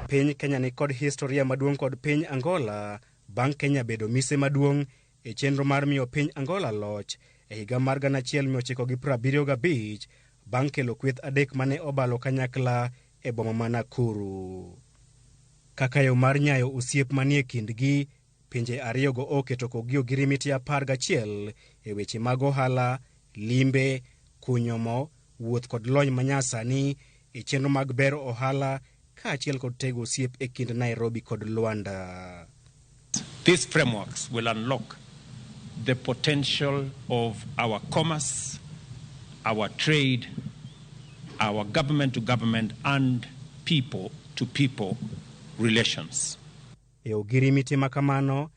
Piny Kenya ni kod historia maduong' kod piny Angola bang' Kenya bedo mise maduong' e chenro mar miyo piny Angola loch e higa mar 1975 bang' kelo kweth adek mane obalo kanyakla e boma ma Nakuru. Kaka yo mar nyayo osiep manie kindgi, pinje ariyogo oketo kogio ogirimiti 11 e weche mag ohala, limbe, kunyo mo, wuoth kod lony manyasani e chenro mag bero ohala kaachiel kod tego osiep e kind Nairobi kod Luanda. These frameworks will unlock the potential of our commerce, our trade, our government to government and people to people relations. E ogirimiti ma kamano,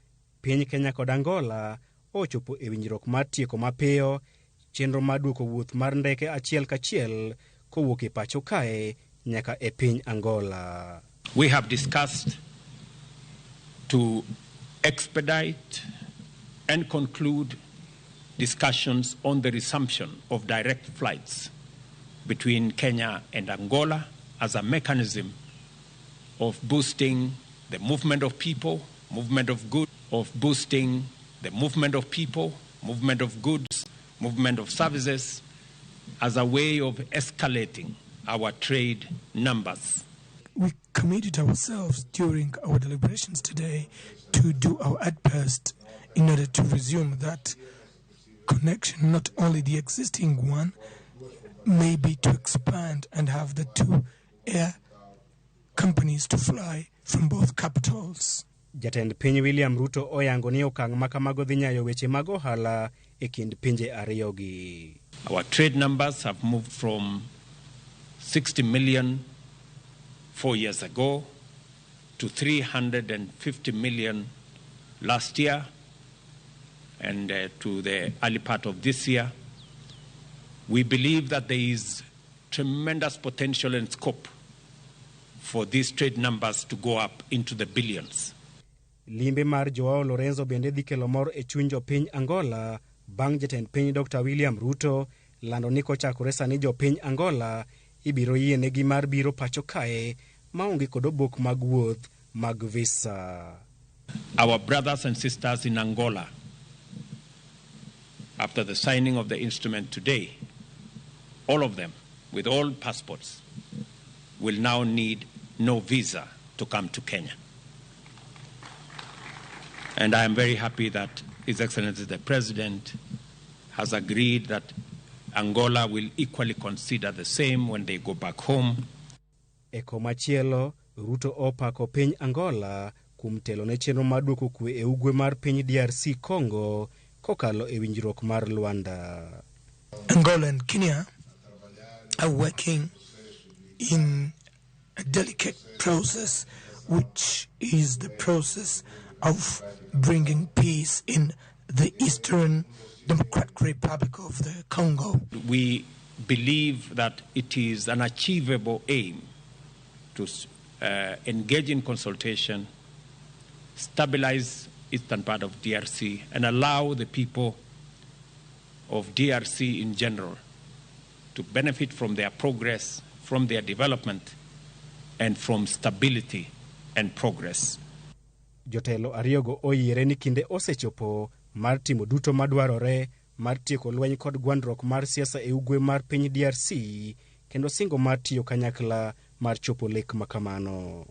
piny Kenya kod Angola ochopo e winjruok mar tieko mapiyo chenro mar duoko wuoth mar ndeke achiel kachiel kowuok e pacho kae nyaka e piny Angola. We have discussed to expedite and conclude discussions on the resumption of direct flights between Kenya and Angola as a mechanism of boosting the movement of people, movement of goods, of boosting the movement of people, movement of goods, movement of services, as a way of escalating our trade numbers. We committed ourselves during our deliberations today to do our utmost in order to resume that connection, not only the existing one, maybe to expand and have the two air companies to fly from both capitals. Jatend piny William Ruto oyango ni okang' ma kamago dhi nyayo weche mag ohala e kind pinje ariyogi. Our trade numbers have moved from 60 million 4 years ago to 350 million last year and to the early part of this year. We believe that there is tremendous potential and scope for these trade numbers to go up into the billions. Limbe mar Joao Lorenzo bende dhi kelo mor e chuny jopiny Angola bang' jatend piny Dr. William Ruto lando ni kochakore sani jopiny Angola ibiro yienegi mar biro pacho kae maonge kod obok mag wuoth mag visa. Our brothers and sisters in Angola, after the signing of the instrument today, all of them, with all passports, will now need no visa to come to Kenya. And I am very happy that His Excellency the President has agreed that Angola will equally consider the same when they go back home. E komachielo, Ruto opako piny Angola kuom telo ne chenro mar duoko kwe e ugwe mar piny DRC Congo kokalo e winjruok mar Luanda. Angola and Kenya are working in a delicate process, which is the process of bringing peace in the Eastern Democratic Republic of the Congo. We believe that it is an achievable aim to engage in consultation, stabilize eastern part of DRC, and allow the people of DRC in general to benefit from their progress, from their development, and from stability and progress. Jotelo ariyogo oyiere ni kinde osechopo mar timo duto madwarore mar tieko lweny kod gwandruok mar siasa e ugwe mar piny DRC kendo singo mar tiyo kanyakla mar chopo lek makamano.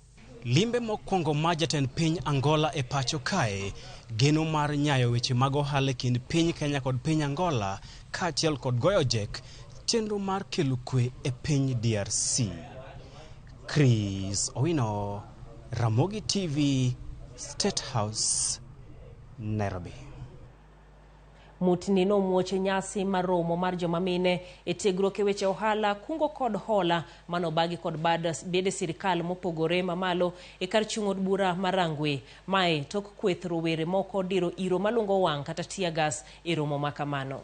Limbe mokwongo mar jatend piny Angola e pacho kae geno mar nyayo weche mag ohala e kind piny Kenya kod piny Angola kaachiel kod goyo jek chenro mar kelo kwe e piny DRC. Chris Owino, Ramogi TV, State House, Nairobi. Mutni nomuoch e nyasi mar romo mar joma mine e tiegruok e weche ohala, kungo kod hola manobagi kod bad bede sirikal mopogore mamalo e kar chung' od bura ma Rangwe. Mae tok kweth rowere moko diro iro malungo wang' kata tear gas e romo ma kamano.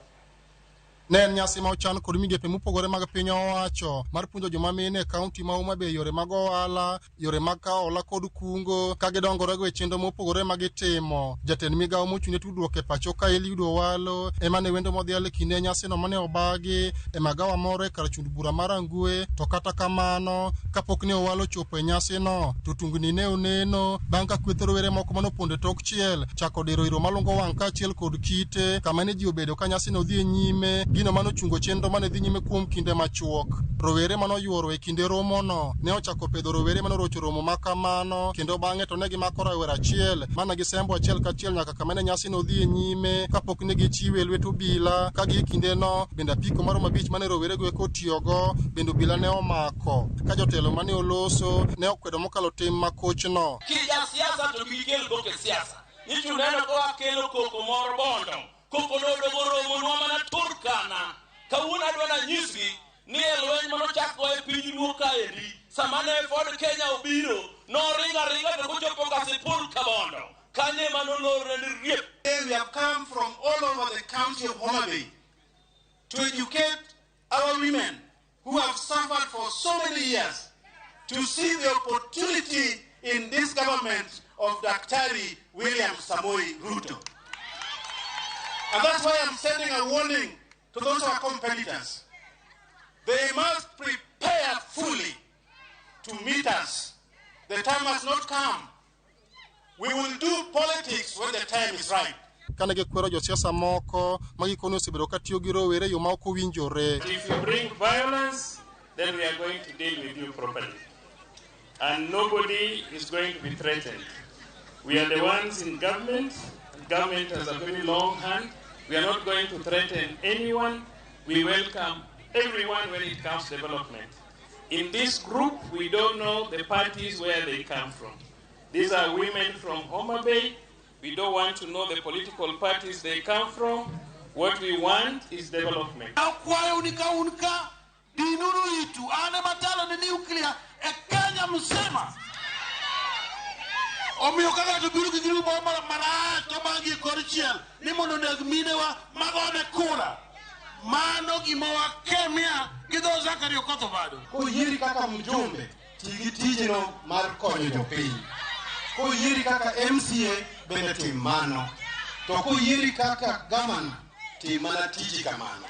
Ne en nyasi ma ochan kod migepe mopogore mag piny owacho mar puonjo joma mine e kaunti ma Homa Bay yore mag ohala, yore mag kawo hola kod kungo ka gidongorego e chenro mopogore ma gitimo. Jatend migawo mochung' ne tudruok e pacho ka Eliud Owalo ema ne wendo modhial e kinde nyasino mane obagi e magawa moro e kar chund bura mar Rangwe. To kata kamano, kapok ne Owalo ochopo e nyasino, to tungni ne oneno bang' ka kweth rowere moko manopondo e tok chiel chako diro iro malungo wang' kaachiel kod kite kama ne ji obedo ka nyasino dhi e nyime, gino manochungo chenro mane dhi nyime kuom kinde machuok. Rowere manoyuoro e kinde romono ne ochako pedho rowere manorocho romo ma kamano, kendo bang'e to ne gimako rawera achiel mane gisembo achiel kachiel nyaka kama ne nyasino dhi e nyime kapok ne gichiwe e lwet obila. Ka gi kindeno bende apiko maromo 5 mane rowerego eko otiyogo bende obila ne omako, ka jotelo mane oloso ne okwedo mokalo tim makochno. Kija siasa to gikel koke siasa. Nyicho neno ko akelo koko moro bondo. Koko nodogo romonwa mana Turkana. Kawuono adwa nanyisgi ni e lweny manochak go e piny Luo kaendi, sama ne Ford Kenya obiro, noringo aringa to kochopo Kasipul Kabondo. Kanye manolorne ni riep. We have come from all over the county of Homa Bay to educate our women who have suffered for so many years to see the opportunity in this government of Daktari William Samoei Ruto. And that's why I'm sending a warning to those who are competitors. They must prepare fully to meet us. The time has not come. We will do politics when the time is right. Kane gikwero josiasa moko ma gikone osebedo ka tiyo gi rowere e yo ma ok owinjore. If you bring violence, then we are going to deal with you properly. And nobody is going to be threatened. We are the ones in government. Government has a very long hand. We are not going to threaten anyone. We welcome everyone when it comes to development. In this group, we don't know the parties where they come from. These are women from Homa Bay. We don't want to know the political parties they come from. What we want is development. Akwayo ni ka un ka dinuru itu ane matalo ni nuclear e Kenya mzima. Omiyo kaka to biro gi grup moro marach to magi kor chiel ni mondo neg minewa magone kura. Mano gima wakemia gi dho Zachary Okoth Obado. Koyieri kaka mjumbe, ti gi tijno mar konyo jopiny. Koyieri kaka MCA bende tim mano. To koyieri kaka gavana, tim mana tiji kamano.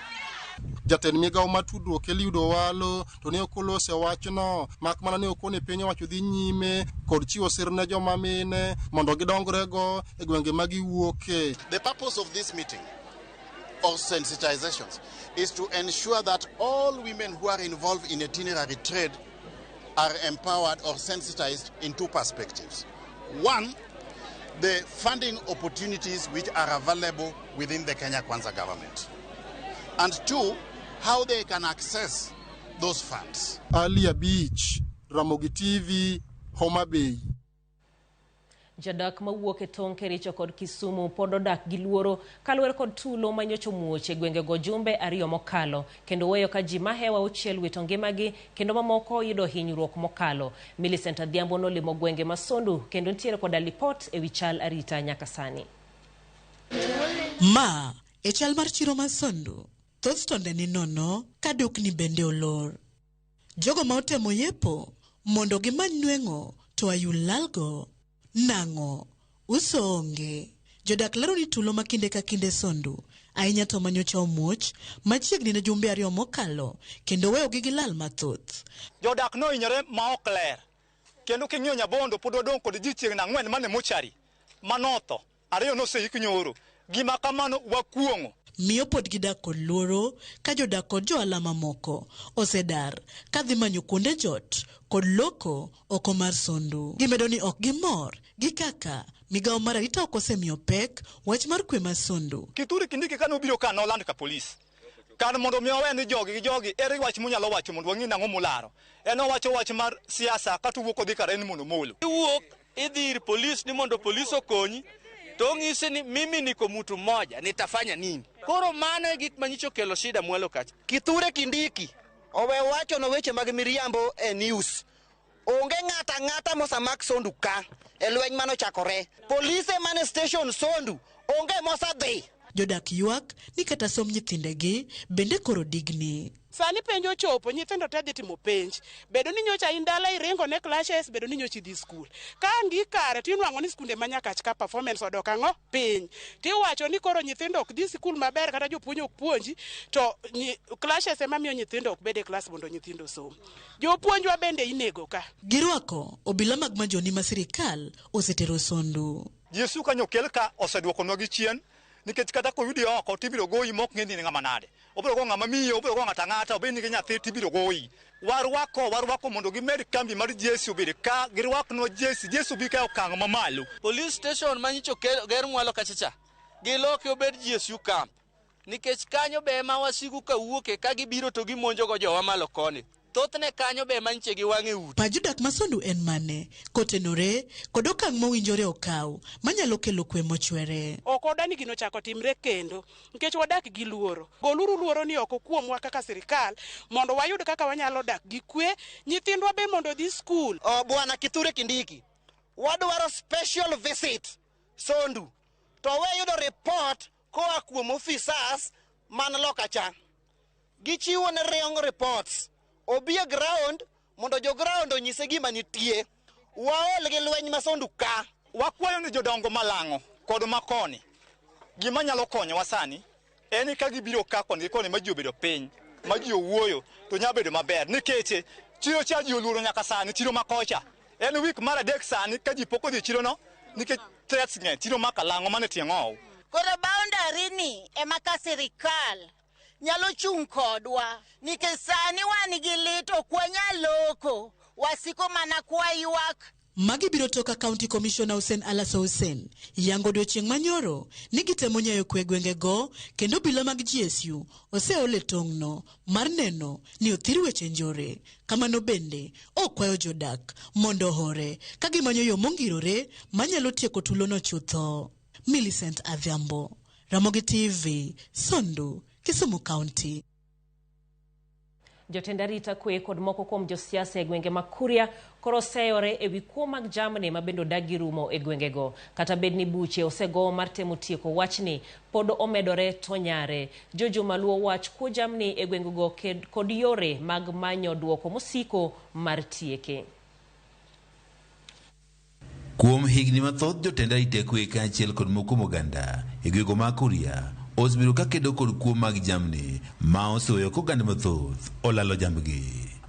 Jatend migawo mar tudruok Eliud Owalo to ne ok olose wachno, mak mana ne okone piny owacho dhi nyime kod chiwo sir ne joma mine mondo gidongrego e gwenge ma giwuoke. The purpose of this meeting or sensitizations is to ensure that all women who are involved in itinerary trade are empowered or sensitized in two perspectives. One, the funding opportunities which are available within the Kenya Kwanza government. And two, how they can access those funds. Alia Beach, Ramogi TV, Homa Bay. Jadak mawuok e tong' Kericho kod Kisumu pod odak gi luoro kaluwore kod tulo manyocha omuoch e gwengego jumbe 2 mokalo, kendo weyo ka ji mahewa 6 wito ngimagi kendo mamoko yudo hinyruok mokalo. Millicent Adhiambo nolimo gwenge ma Sondu kendo nitiere koda lipot ewi chal arita nyaka sani. Ma e chal mar chiro ma Sondu. Thoth tonde ni nono ka dukni bende olor. Jogo ma otemo yepo mondo gimany nweng'o to ayulalgo. Nang'o uso onge. Jodak lero ni tulo ma kinde ka kinde Sondu ahinya to manyocha omuoch machiegni ne jumbe 2 mokalo kendo weyogi gi lal mathoth. Jodak nohinyore ma ok ler kendo king'iyo Nyabondo pod wadong' kod ji chiegni 4 mane mochari manotho, 2 noseik nyoro. Gima kamano wakuong'o. Miyo pod gidak kod luoro ka jodak kod johala mamoko osedar kadhi manyo kuonde jot kod loko oko mar Sondu. Gimedo ni ok gimor gi kaka migawo mar arita ok osemiyo pek wach mar kwe mar Sondu. Kithure Kindiki kane obiro ka noland ka polis kar mondo mi owe ni jogi gi jogi ere wach munyalo wacho mondo wang'i nang'o mularo. En owacho wach mar siasa kata owuok odhi kar en mondo molo. Iwuok idhi ir polis ni mondo polis okonyi to ong'isi ni mimi niko mtu mmoja nitafanya nini. Koro mano e gik manyicho kelo shida mwalo kacha. Kithure Kindiki owe wacho no weche mag miriambo e news. Onge ng'ata ng'ata mosamak Sondu ka e lweny manochakore. Polise mane station Sondu onge mosadhi. Jodak ywak ni kata somb nyithindegi bende koro digni. Sani penj ochopo, nyithindo te dhi timo penj. Bedo ni nyocha in dala iringo ne clashes, bedo ni nyocha idhi skul. Ka ang' kare tinwang'o ni skunde ma Nyakach ka performance odok ang'o piny. Tiwacho ni koro nyithindo ok dhi sikul maber kata jopuonj ok puonji, to clashes ema miyo nyithindo ok bed e klas mondo nyithindo osom. Jopuonjwa bende inego ka. Girwako obila mag majoni ma sirikal osetero Sondu. Yesu kanyo kel ka oseduokonwa gi chien nikech kata koyudi oko tibiro goyi mok ng'e ni in ng'ama nade. Obiro go ng'ama miyo, obiro go ng'ata ang'ata, obed ni gi nyathi tibiro goyi. Warwako mondo gimed kambi mar jeshi obed ka, girwaknwa jeshi, jeshi obi ka e okang' mamalo. Police station manyicho ger mwalo kachacha, giloke obed GSU camp. Nikech kanyo be ema wasigu ka wuoke ka gibiro to gimonjo go jowa malo koni. Thothne kanyo be ema nyiche gi wang'e udi. Pach jodak ma Sondu en mane kotenore kod okang' mowinjore okaw manyalo kelo kwe mochwere. Ok wadwa ni gino ochak otimre kendo nikech wadak gi luoro. Goluru luoro ni oko kuomwa kaka sirikal mondo wayud kaka wanyalo dak gi kwe, nyithindwa be mondo odhi skul. Bwana Kithure Kindiki, wadwaro special visit Sondu to weyudo report koa kuom officers man loka cha. Gichiwo ne wrong reports. Obi e ground mondo jo ground onyise gima nitie. Waol gi lweny ma Sondu ka. Wakwayo ni jodongo malang'o kod makoni gima nyalo konyowa sani en ka gibiro ka koni gi koni ma ji obedo piny ma ji owuoyo to nyalo bedo maber nikech chiro cha ji oluoro nyaka sani chiro ma kocha en wik mar adek sani ka ji pok odhi e chiro no nikech threats ng'eny chiro ma Kalang'o mane tie ng'ow. Koro boundary ni ema ka sirikal nyalo chung' kodwa nikech sani wan gi lit ok wanyal loko wasiko mana kwaywak. Magi biro toka County Commissioner Hussein Alaso Hussein yango odiochieng' manyoro ni gitemo nyayo kwe gwengego kendo obila mag GSU oseol e tong'no mar neno ni othir weche njore. Kamano bende okwayo jodak mondo ohore ka gimanyo yo mongirore manyalo tieko tulono chutho. Millicent Adhiambo, Ramogi TV, Sondu, Kisumu County. Jotend arita kwe kod moko kuom josiasa e gwenge mag Kuria koro oseyore ewi kuo mag jamni ma bende odagi rumo e gwengego. Kata bed ni buche osego mar temo tieko wachni, pod omedore to nyare. Jojo luwo wach kuo jamni e gwengego kod yore mag manyo duoko mosiko mar tieke. Kuom higni mathoth jotend arita kwe kaachiel kod moko kuom oganda e gwenge mag Kuria osebedo ka kedo kod kuo mag jamni ma oseweyo ka oganda mathoth olalo jambgi.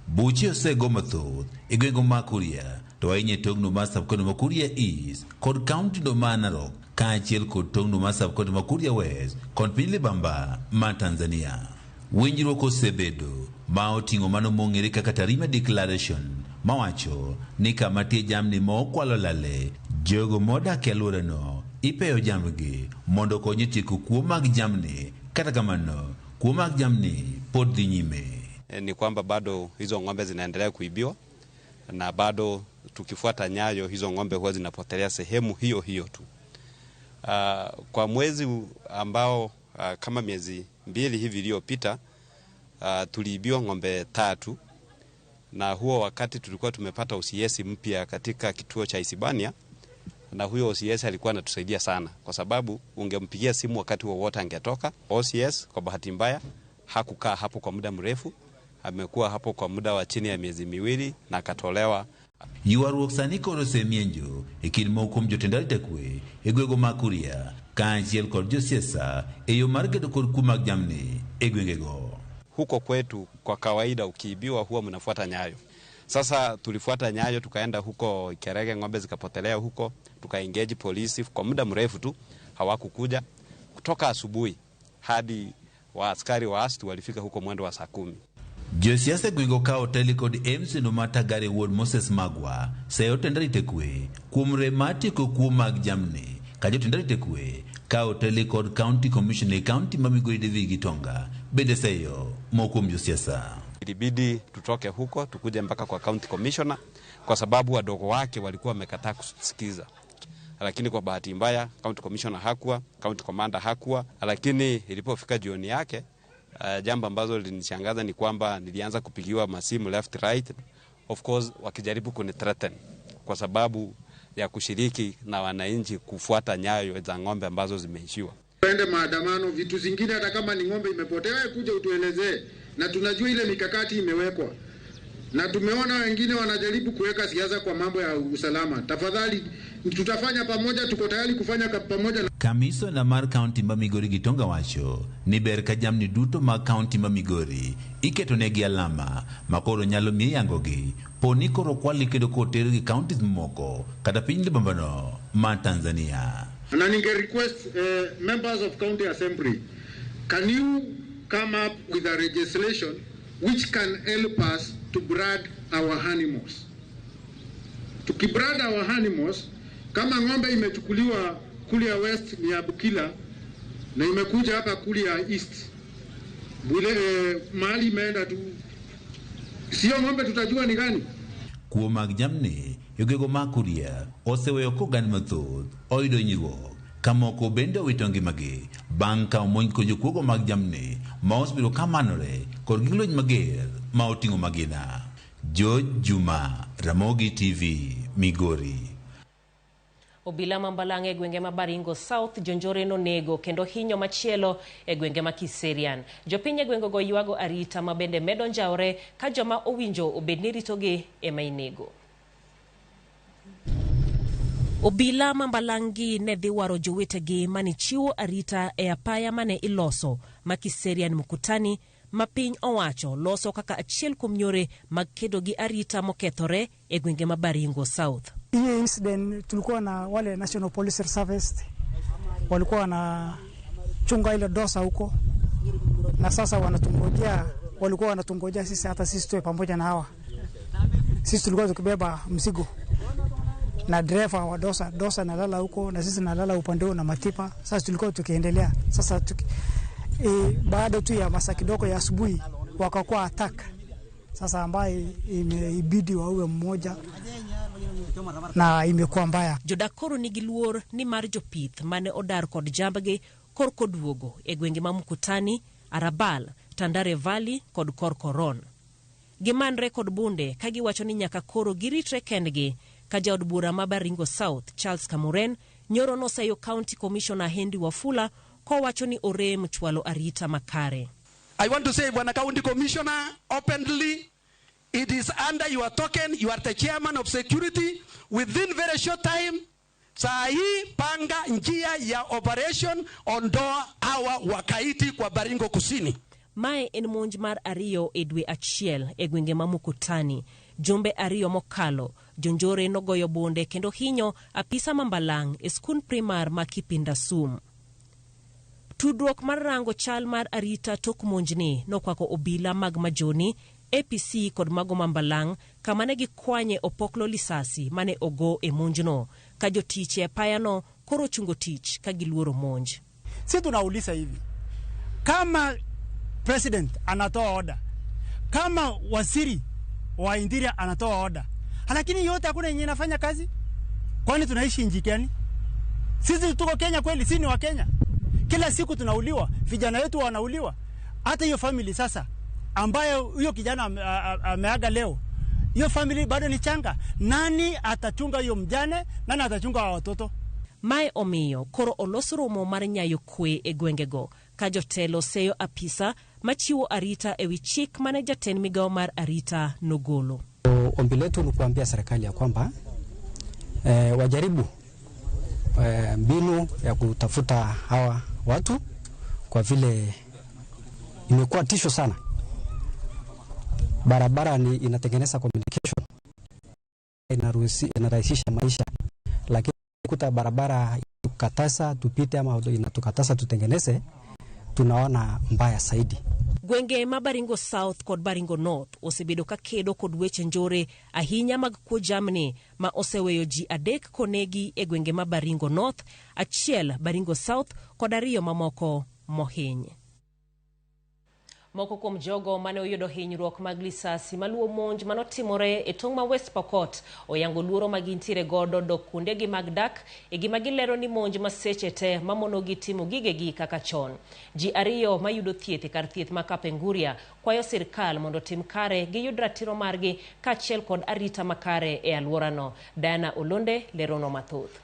Buche osego mathoth e gwenge mag Kuria to ahinya e tong'no mar sub-county ma Kuria East kod kaunti no mar Narok kaachiel kod tong'no mar sub-county ma Kuria West kod piny Libamba mar Tanzania. Winjruok osebedo ma oting'o mano mong'ere kaka Tarime Declaration mawacho ni kama tie jamni ma okwalo lale, jogo modak e alworano ipeyo jambgi mondo okony e tieko kuo mag jamni. Kata kamano, kuo mag jamni pod dhi nyime. Ni kwamba bado hizo ng'ombe zinaendelea kuibiwa na bado tukifuata nyayo hizo ng'ombe huwa zinapotelea sehemu hiyo hiyo tu. Kwa mwezi ambao kama miezi 2 hivi iliyopita tuliibiwa ng'ombe 3, na huo wakati tulikuwa tumepata OCS mpya katika kituo cha Isibania, na huyo OCS alikuwa anatusaidia sana kwa sababu ungempigia simu wakati wowote angetoka. OCS kwa bahati mbaya hakukaa hapo kwa muda mrefu, amekuwa hapo kwa muda wa chini ya miezi 2 na akatolewa. Ywaruok sani koro osemienjo e kind moko kuom jotend arita kwe e gwenge mag Kuria kaachiel kod josiasa e yo mar kedo kod kuo mag jamni e gwengego. Huko kwetu kwa kawaida ukiibiwa huwa mnafuata nyayo. Sasa tulifuata nyayo tukaenda huko Ikerege, ng'ombe zikapotelea huko, tukaengage polisi kwa muda mrefu tu hawakukuja. Kutoka asubuhi hadi wa askari wa ASTU walifika huko mwendo wa saa 10. Josiasa e gwengego ka oteli kod MC no mar Tagare Wuod Moses Magwa seyo jotend arita kwe kuom rem mar tieko kuo mag jamni ka jotend arita kwe ka oteli kod County Commissioner e kaunti ma Migori David Gitonga bende seyo moko kuom josiasa. Ilibidi tutoke huko tukuje mpaka kwa County Commissioner kwa sababu wadogo wake walikuwa wamekataa kusikiza. Lakini kwa bahati mbaya County Commissioner hakuwa, County Commander hakuwa. Lakini ilipofika jioni yake, jambo ambazo lilinishangaza ni kwamba nilianza kupigiwa masimu left right, of course wakijaribu kunithreaten kwa sababu ya kushiriki na wananchi kufuata nyayo za ng'ombe ambazo zimeishiwa. Twende maandamano, vitu zingine hata kama ni ng'ombe imepotea, wewe kuja utuelezee, na tunajua ile mikakati imewekwa, na tumeona wengine wanajaribu kuweka siasa kwa mambo ya usalama. Tafadhali, tutafanya pamoja, tuko tayari kufanya pamoja. Kamisona mar kaunti ma Migori Gitonga wacho ni ber ka jamni duto mag kaunti ma Migori iketonegi alama ma koro nyalo miye yangogi po ni koro kwalgi kendo kotergi counties mamoko kata piny libambano mar Tanzania. Na ninge request members of county assembly, can you come up with a legislation which can help us to brand our animals? Tukibrand our animals, kama ng'ombe imechukuliwa Kuria West ni ya Bukila na imekuja hapa Kuria East, Bule, mahali imeenda tu, sio ng'ombe tutajua ni gani. Kuo mag jamni e gwenge mag Kuria oseweyo koganda mathoth oyudo hinyruok ka moko bende owito ngimagi bang' ka omonj kod jokuogo mag jamni ma osebedo ka manore kod gig lweny mager ma oting'o magina. George Juma, Ramogi TV, Migori. Obila ma Mbalang' e gwenge ma Baringo South jonjore nonego kendo hinyo machielo e gwenge ma Kiserian. Jopiny e gwengego ywago arita ma bende medo njawre ka joma owinjo obed ni ritogi ema inego. Obila ma Mbalang' ne dhi waro jowetegi mane chiwo arita e apaya mane iloso ma Kiserian Mkutani ma piny owacho loso kaka achiel kuom yore mag kedo gi arita mokethore e gwenge ma Baringo South. Hiyo incident tulikuwa na wale National Police Service walikuwa wanachunga ile dosa huko, na sasa wanatungojea, walikuwa wanatungojea sisi hata sisi tuwe pamoja na hawa. Sisi tulikuwa tukibeba mzigo na dereva wa dosa, dosa nalala huko na sisi nalala upande huo na matipa. Sasa tulikuwa tukiendelea. Sasa baada tu ya masaa kidogo ya asubuhi wakakuwa attack. Sasa ambaye imeibidi waue mmoja na imekuwa mbaya. Jodak koro nigi luor ni mar jopith mane odar kod jambgi korko duogo e gwenge ma Mkutani, Arabal, Tandare Valley kod Korkoron. Gimanre kod bunde ka giwacho ni nyaka koro giritre kendgi ka jaod bura ma Baringo South Charles Kamuren nyoro noseyo County Commissioner Henry Wafula kowacho ni orem chwalo arita makare. I want to say, Bwana County Commissioner, openly, it is under your token, you are the chairman of security. Within very short time, saa hii panga njia ya operation, ondoa hawa wakaiti kwa Baringo Kusini. Mae en monj mar ariyo e dwe achiel e gwenge ma Mkutani. Jumbe ariyo mokalo, jonjore nogoyo bunde kendo hinyo apisa ma Mbalang' e skund primar ma Kipindasum. Tudruok mar rango chal mar arita tok monjni nokwako obila mag Majoni, APC kod mago ma Mbalang' kama ne gikwanye opoklo lisasi mane ogo e monjno, ka jotich e apayano koro chungo tich ka giluoro monj. Si tunauliza hivi, kama president anatoa order, kama waziri wa interior anatoa order, lakini yote hakuna yenye inafanya kazi, kwani tunaishi nchi gani? Sisi tuko Kenya kweli? Si ni wa Kenya? Kila siku tunauliwa, vijana wetu wanauliwa. Hata hiyo family sasa ambayo huyo kijana ameaga leo, hiyo family bado ni changa. Nani atachunga hiyo mjane? Nani atachunga watoto? Mae omiyo koro olos romo mar nyayo kwe e gwengego ka jotelo seyo apisa machiwo arita ewi chik mane jatend migao mar arita nogolo. Ombi letu ni kuambia serikali ya kwamba wajaribu mbinu ya kutafuta hawa watu, kwa vile imekuwa tisho sana. Barabara ni inatengeneza communication, inarahisisha maisha, lakini kuta barabara tukatasa tupite ama inatukatasa tutengeneze, tunaona mbaya zaidi. Gwenge ma Baringo South kod Baringo North osebedo ka kedo kod weche njore ahinya mag kuo jamni ma oseweyo ji 3 konegi e gwenge ma Baringo North, 1 Baringo South kod 2 mamoko mohiny. Moko kuom jogo mane oyudo hinyruok mag lisasi maluwo monj manotimore e tong' ma West Pokot oyango luoro ma gintiere godo dok kuondegi mag dak e gima gilero ni monj ma seche te mamonogi timo gigegi kaka chon. Ji 2 mayudo thieth e kar thieth ma Kapenguria kwayo sirkal mondo tim kare giyud ratiro margi kaachiel kod arita makare e alworano. Diana Olonde lerono mathoth.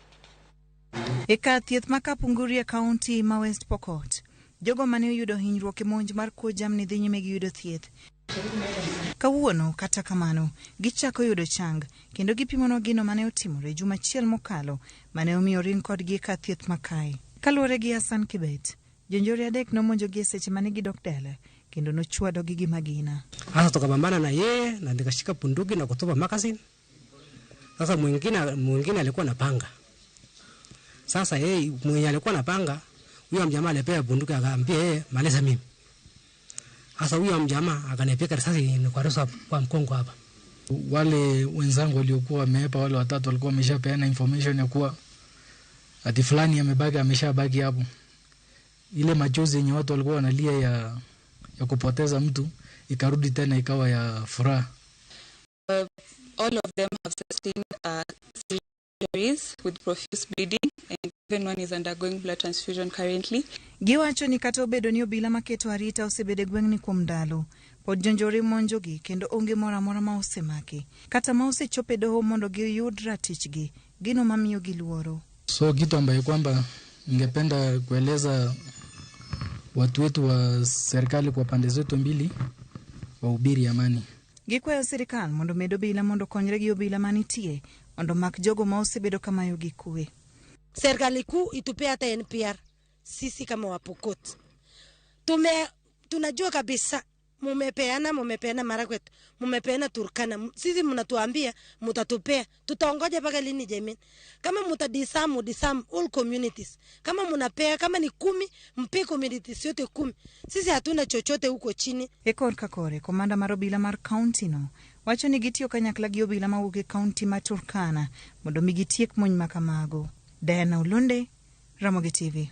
E kar thieth ma Kapunguria e kaunti ma West Pokot, jogo mane oyudo hinyruok e monj mar kuo jamni dhi nyime gi yudo thieth. Kawuono, kata kamano, gichako yudo chang kendo gipimonwa gino mane otimore juma achiel mokalo mane omiyo oring kodgi e kar thieth ma kae. Kaluwore gi Hassan Kibet, jonjore adek nomonjogi e seche mane gidok dala kendo nochwadogi gi magina. Sasa tukapambana na yeye na nikashika bunduki na kutupa magazine. Sasa mwingine alikuwa na panga. Sasa yeye mwenye alikuwa na panga, huyo mjamaa alipewa bunduki akaambia yeye maliza mimi. Sasa huyo mjamaa akanipiga risasi nikarusa kwa mkongo hapa. Wale wenzangu waliokuwa wameepa, wale watatu walikuwa wameshapeana information ya kuwa ati fulani amebaki, ameshabaki hapo. Ile machozi yenye watu walikuwa wanalia ya kupoteza mtu ikarudi tena ikawa ya furaha. All of them have sustained injuries with profuse bleeding, and even one is undergoing blood transfusion currently. Giwacho ni kata obedo ni obila maketo arita osebedo e gweng'ni kuom ndalo, pod jonjore monjogi kendo onge moro amora ma osemaki kata ma osechopo e doho mondo giyud ratichgi, gino mamiyogi luoro. So kitu ambaye kwamba ningependa kueleza watu wetu wa serikali kwa pande zetu mbili, wahubiri amani. Gikwayo sirikal mondo omed obila mondo okonyre gi obila manitie mondo omak jogo ma osebedo kamayogi kwe. Serikali kuu itupee hata NPR sisi kama Wapokot. Tunajua kabisa mumepeana Marakwet, mumepeana Turkana. Sisi mnatuambia mtatupea, tutaongoja mpaka lini jameni? Kama mtadisamu, disarm all communities. Kama mnapea, kama ni 10, mpe communities yote 10. Sisi hatuna chochote huko chini. E kor ka kore, komanda mar obila mar kaunti no wacho ni gitiyo kanyakla gi obila mawuok e kaunti ma Turkana mondo mi gitiek monj ma kamago. Diana Olonde, Ramogi TV.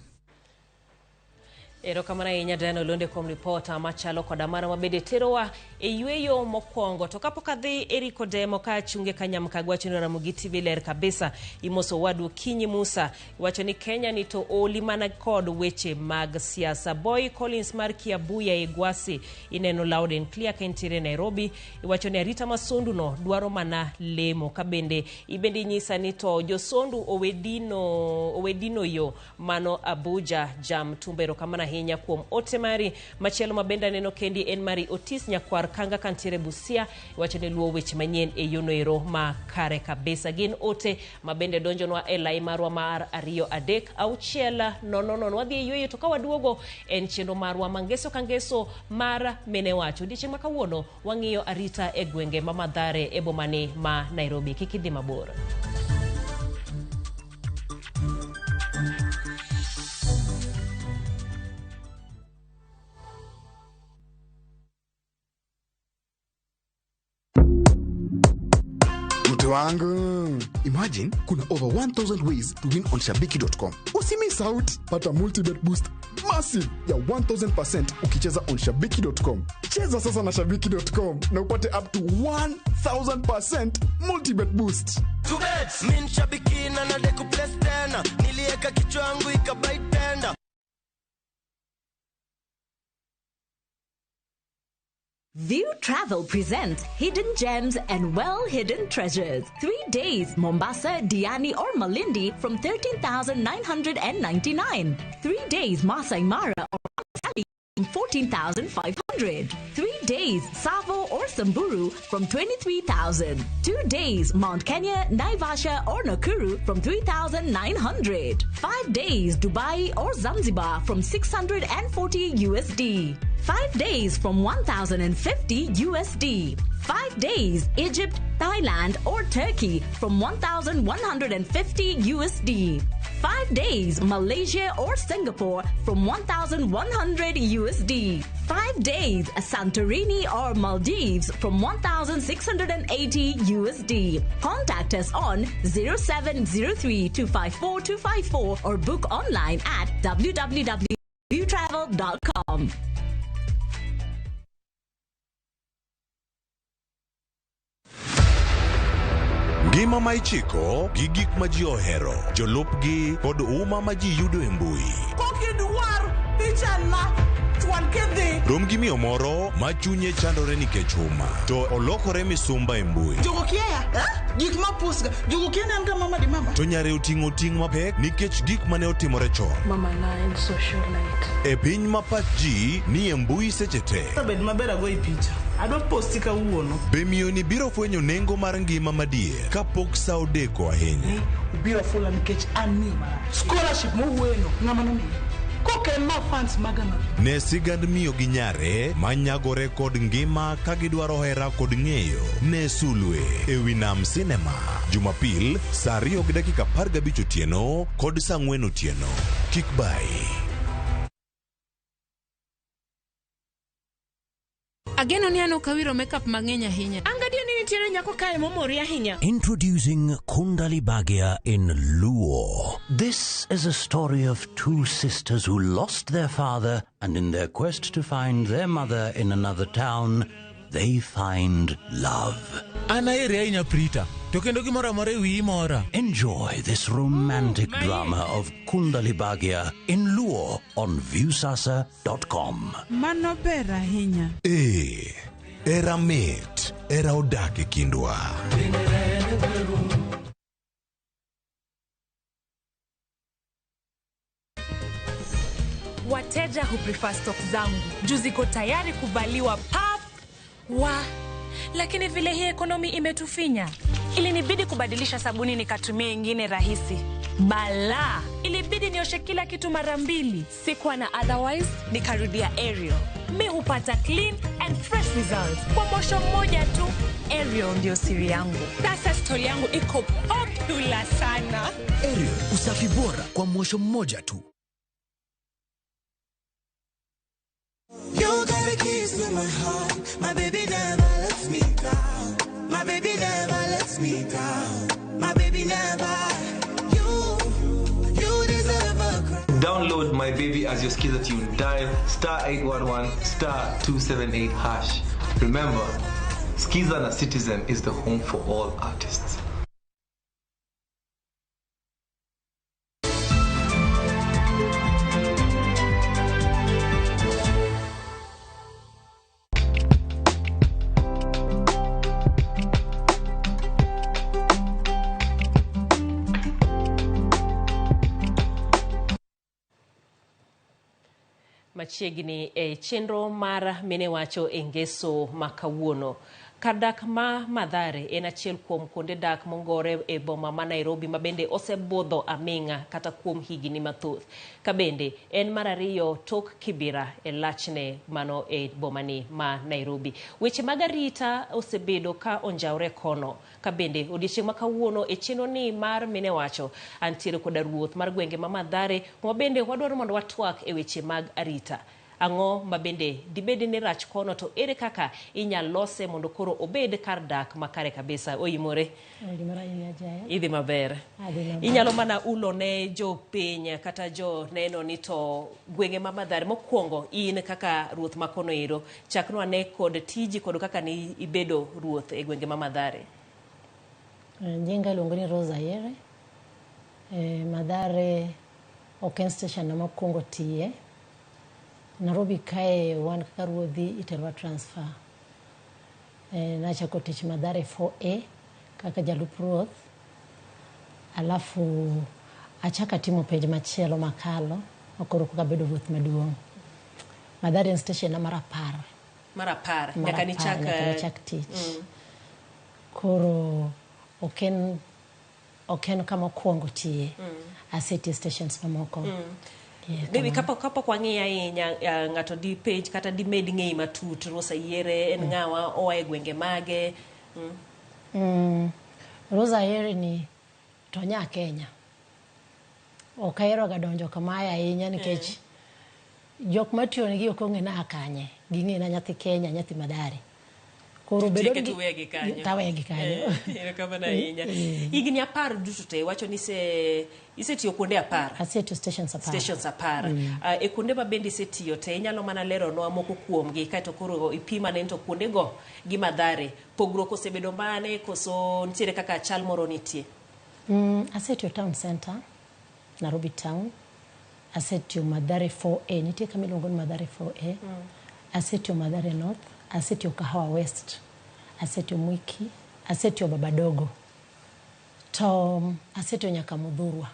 Erokamano ahinya Diana Olonde kuom ripota machalo koda mano mabende terowa e yweyo mokwongo. To kapok adhi Eric Odemo ka achunge kanyamkago wacho ni Ramogi TV ler kabisa. Imoso wadu Kinyi Musa wacho ni Kenya ni to oli mana kod weche mag siasa. Boy Collins mar Kiabuya e Gwasi ineno loud and clear ka entiere Nairobi. Iwacho ni arita ma Sondu no dwaro mana lemo. Kabende ibende inyisa ni to josondu owedino yo mano Abuja jam tumbe. Erokamano ahinya kuom ote mari. Machielo mabende aneno kendi en mari Otis Nyakwar Kanga kantiere Busia iwacho ni luwo weche manyien e yono ero ma kare kabisa. Gin ote mabende donjonwa e lai marwa mar 2 3 6 0 0. Wadhi e yweyo to ka waduogo en chenro marwa mangeso ka ngeso mar mine wacho. Odiechieng' ma kawuono wang'iyo arita e gwenge ma Mathare e bomani ma Nairobi. Kik idhi mabor. Wangu. Imagine kuna over 1000 ways to win on shabiki.com. Usimiss out. Pata multibet boost massive ya 1000% ukicheza on shabiki.com. Cheza sasa na shabiki.com na upate up to 1000% multibet boost. Min shabiki na nadeku place tena. Nilieka kichwa yangu ikabai tena. View Travel presents Hidden Gems and Well-Hidden Treasures. 3 days, Mombasa, Diani or Malindi from 13,999. 3 days, Masai Mara or Amboseli from 14,500. 3 days, Tsavo or Samburu from 23,000. 2 days, Mount Kenya, Naivasha or Nakuru from 3,900. 5 days, Dubai or Zanzibar from 640 USD. 5 days from 1,050 USD. 5 days, Egypt, Thailand or Turkey from 1,150 USD. 5 days, Malaysia or Singapore from 1,100 USD. 5 days, Santorini or Maldives from 1,680 USD. Contact us on 0703 254 254 or book online at www.viewtravel.com. Ngima ma ichiko gi gik ma ji ohero, jolupgi kod uma ma ji yudo e mbui. Kokidwar pichana Nikech wan kidhi. Rom gi miyo moro ma chunye chandore nikech huma, to olokore misumba e mbui. Jogo kiaya, eh? Gik ma pusga. Jogo kia ni an ga mama di mama. To nyare oting'o ting' mapek nikech gik mane otimore chon. Mama na en socialite. E piny ma pach ji ni e mbui seche te. Bed maber agoyi picha. Adwa posti kawuono. Be miyoni biro fwenyo nengo mar ngima madier kapok sa odeko ahinya? Ubiro fula nikech an miyo marach. Scholarship mowuoyeno ng'ama nomiyi? Kok en ma fans maga ma. Ne sigand miyo gi nyare ma nyagore kod ngima ka gidwaro hera kod ng'eyo. Ne Sulwe e wi Nam Cinema, Jumapil sa 2:15 otieno kod sa 4 otieno. Kik bayi. Ageno ni an ok awiro makeup mang'eny ahinya. An gadier ni nitiere nyako kae momori ahinya. Introducing Kundali Bhagya in Luo. This is a story of two sisters who lost their father and in their quest to find their mother in another town, they find love. An aheri ahinya Prita, to kendo gimoro amora e wiyi mora. Enjoy this romantic drama of Kundali Bhagya in Luo on Viusasa.com. Mano ber ahinya. Ee, era mit, era odak e kindwa. Wateja huprefer stock zangu juu ziko tayari kuvaliwa pap wa lakini vile hii ekonomi imetufinya, ilinibidi kubadilisha sabuni nikatumia ingine rahisi. Balaa, ilibidi nioshe kila kitu mara mbili. Sikuwa na otherwise, nikarudia Ariel. Mi hupata clean and fresh results kwa mosho mmoja tu. Ariel ndio siri yangu. Sasa stori yangu iko popular sana. Ariel, usafi bora kwa mwosho mmoja tu. You got the keys to my heart. My baby never lets me down. My baby never lets me down. My baby never. You deserve a crown. Download My Baby as your Skiza tune. Dial star 811 star 278 hash. Remember, Skiza na Citizen is the home for all artists. Machiegni e chenro mar Mine Wacho e ngeso ma kawuono. Kar dak ma Mathare en achiel kuom kuonde dak mongore e boma ma Nairobi ma bende osebudho aming'a kata kuom higni mathoth. Ka bende en mar ariyo tok Kibera e lachne mano e bomani ma Nairobi. Weche mag arita osebedo ka onjawre kono. Ka bende odiechieng' ma kawuono e chenro ni mar Mine Wacho antiere koda ruoth mar gwenge ma Mathare kuma bende wadwaro mondo watwak e weche mag arita. Ang'o ma bende dibed ni rach kono to ere kaka inyal lose mondo koro obed kar dak makare kabisa. Oimore, idhi maber. Inyalo mana ulo ne jopiny kata jo neno ni to gwenge ma Mathare mokwongo in kaka ruoth ma kono ero chaknwa ane kod tiji kod kaka ni ibedo ruoth e gwenge ma Mathare. Nyinga iluongo ni Rose Ayere. Mathare ok en station na mokwongo tiye. Nairobi kae wan kaka ruodhi iterowa transfer. Nachako tich Mathare 4A kaka jalup ruoth. Alafu achaka timo penj machielo makalo makoro koka bedo ruoth maduong'. Mathare en station na mar 10. Mar 10 nyaka nichak tich. Koro ok en kama okwongo tiye. Asetiyo stations mamoko. Maybe kapok wang'iyo ahinya ng'ato di penj kata dimed ng'eyi matut Rose Ayere en ng'awa oa e gwenge mage. Rose Ayere ni to nya Kenya. Ok ahero ga donjo kamae ahinya nikech jok matiyo nigi ok ong'e na kanye. Ging'e na nyathi Kenya, nyathi Mathare. Koro bedo ni tuwegi kanyo. Tawegi kanyo. Erokamano ahinya. Higni 10 duto te wacho ni isetiyo kuonde 10. Asetiyo stations 10. Stations 10. E kuonde ma bende isetiyo te inyalo mana leronwa moko kuomgi kaeto koro ipim ane to kuondego gi Mathare pogruok osebedo mane koso nitiere kaka chal moro nitie? Asetiyo town center, Nairobi town. Asetiyo Mathare 4A, nitie kama iluongo ni Mathare 4A. Asetiyo Mathare North, asetiyo Kahawa West, asetiyo Mwiki, asetiyo Babadogo. To asetiyo nyaka Muthurwa.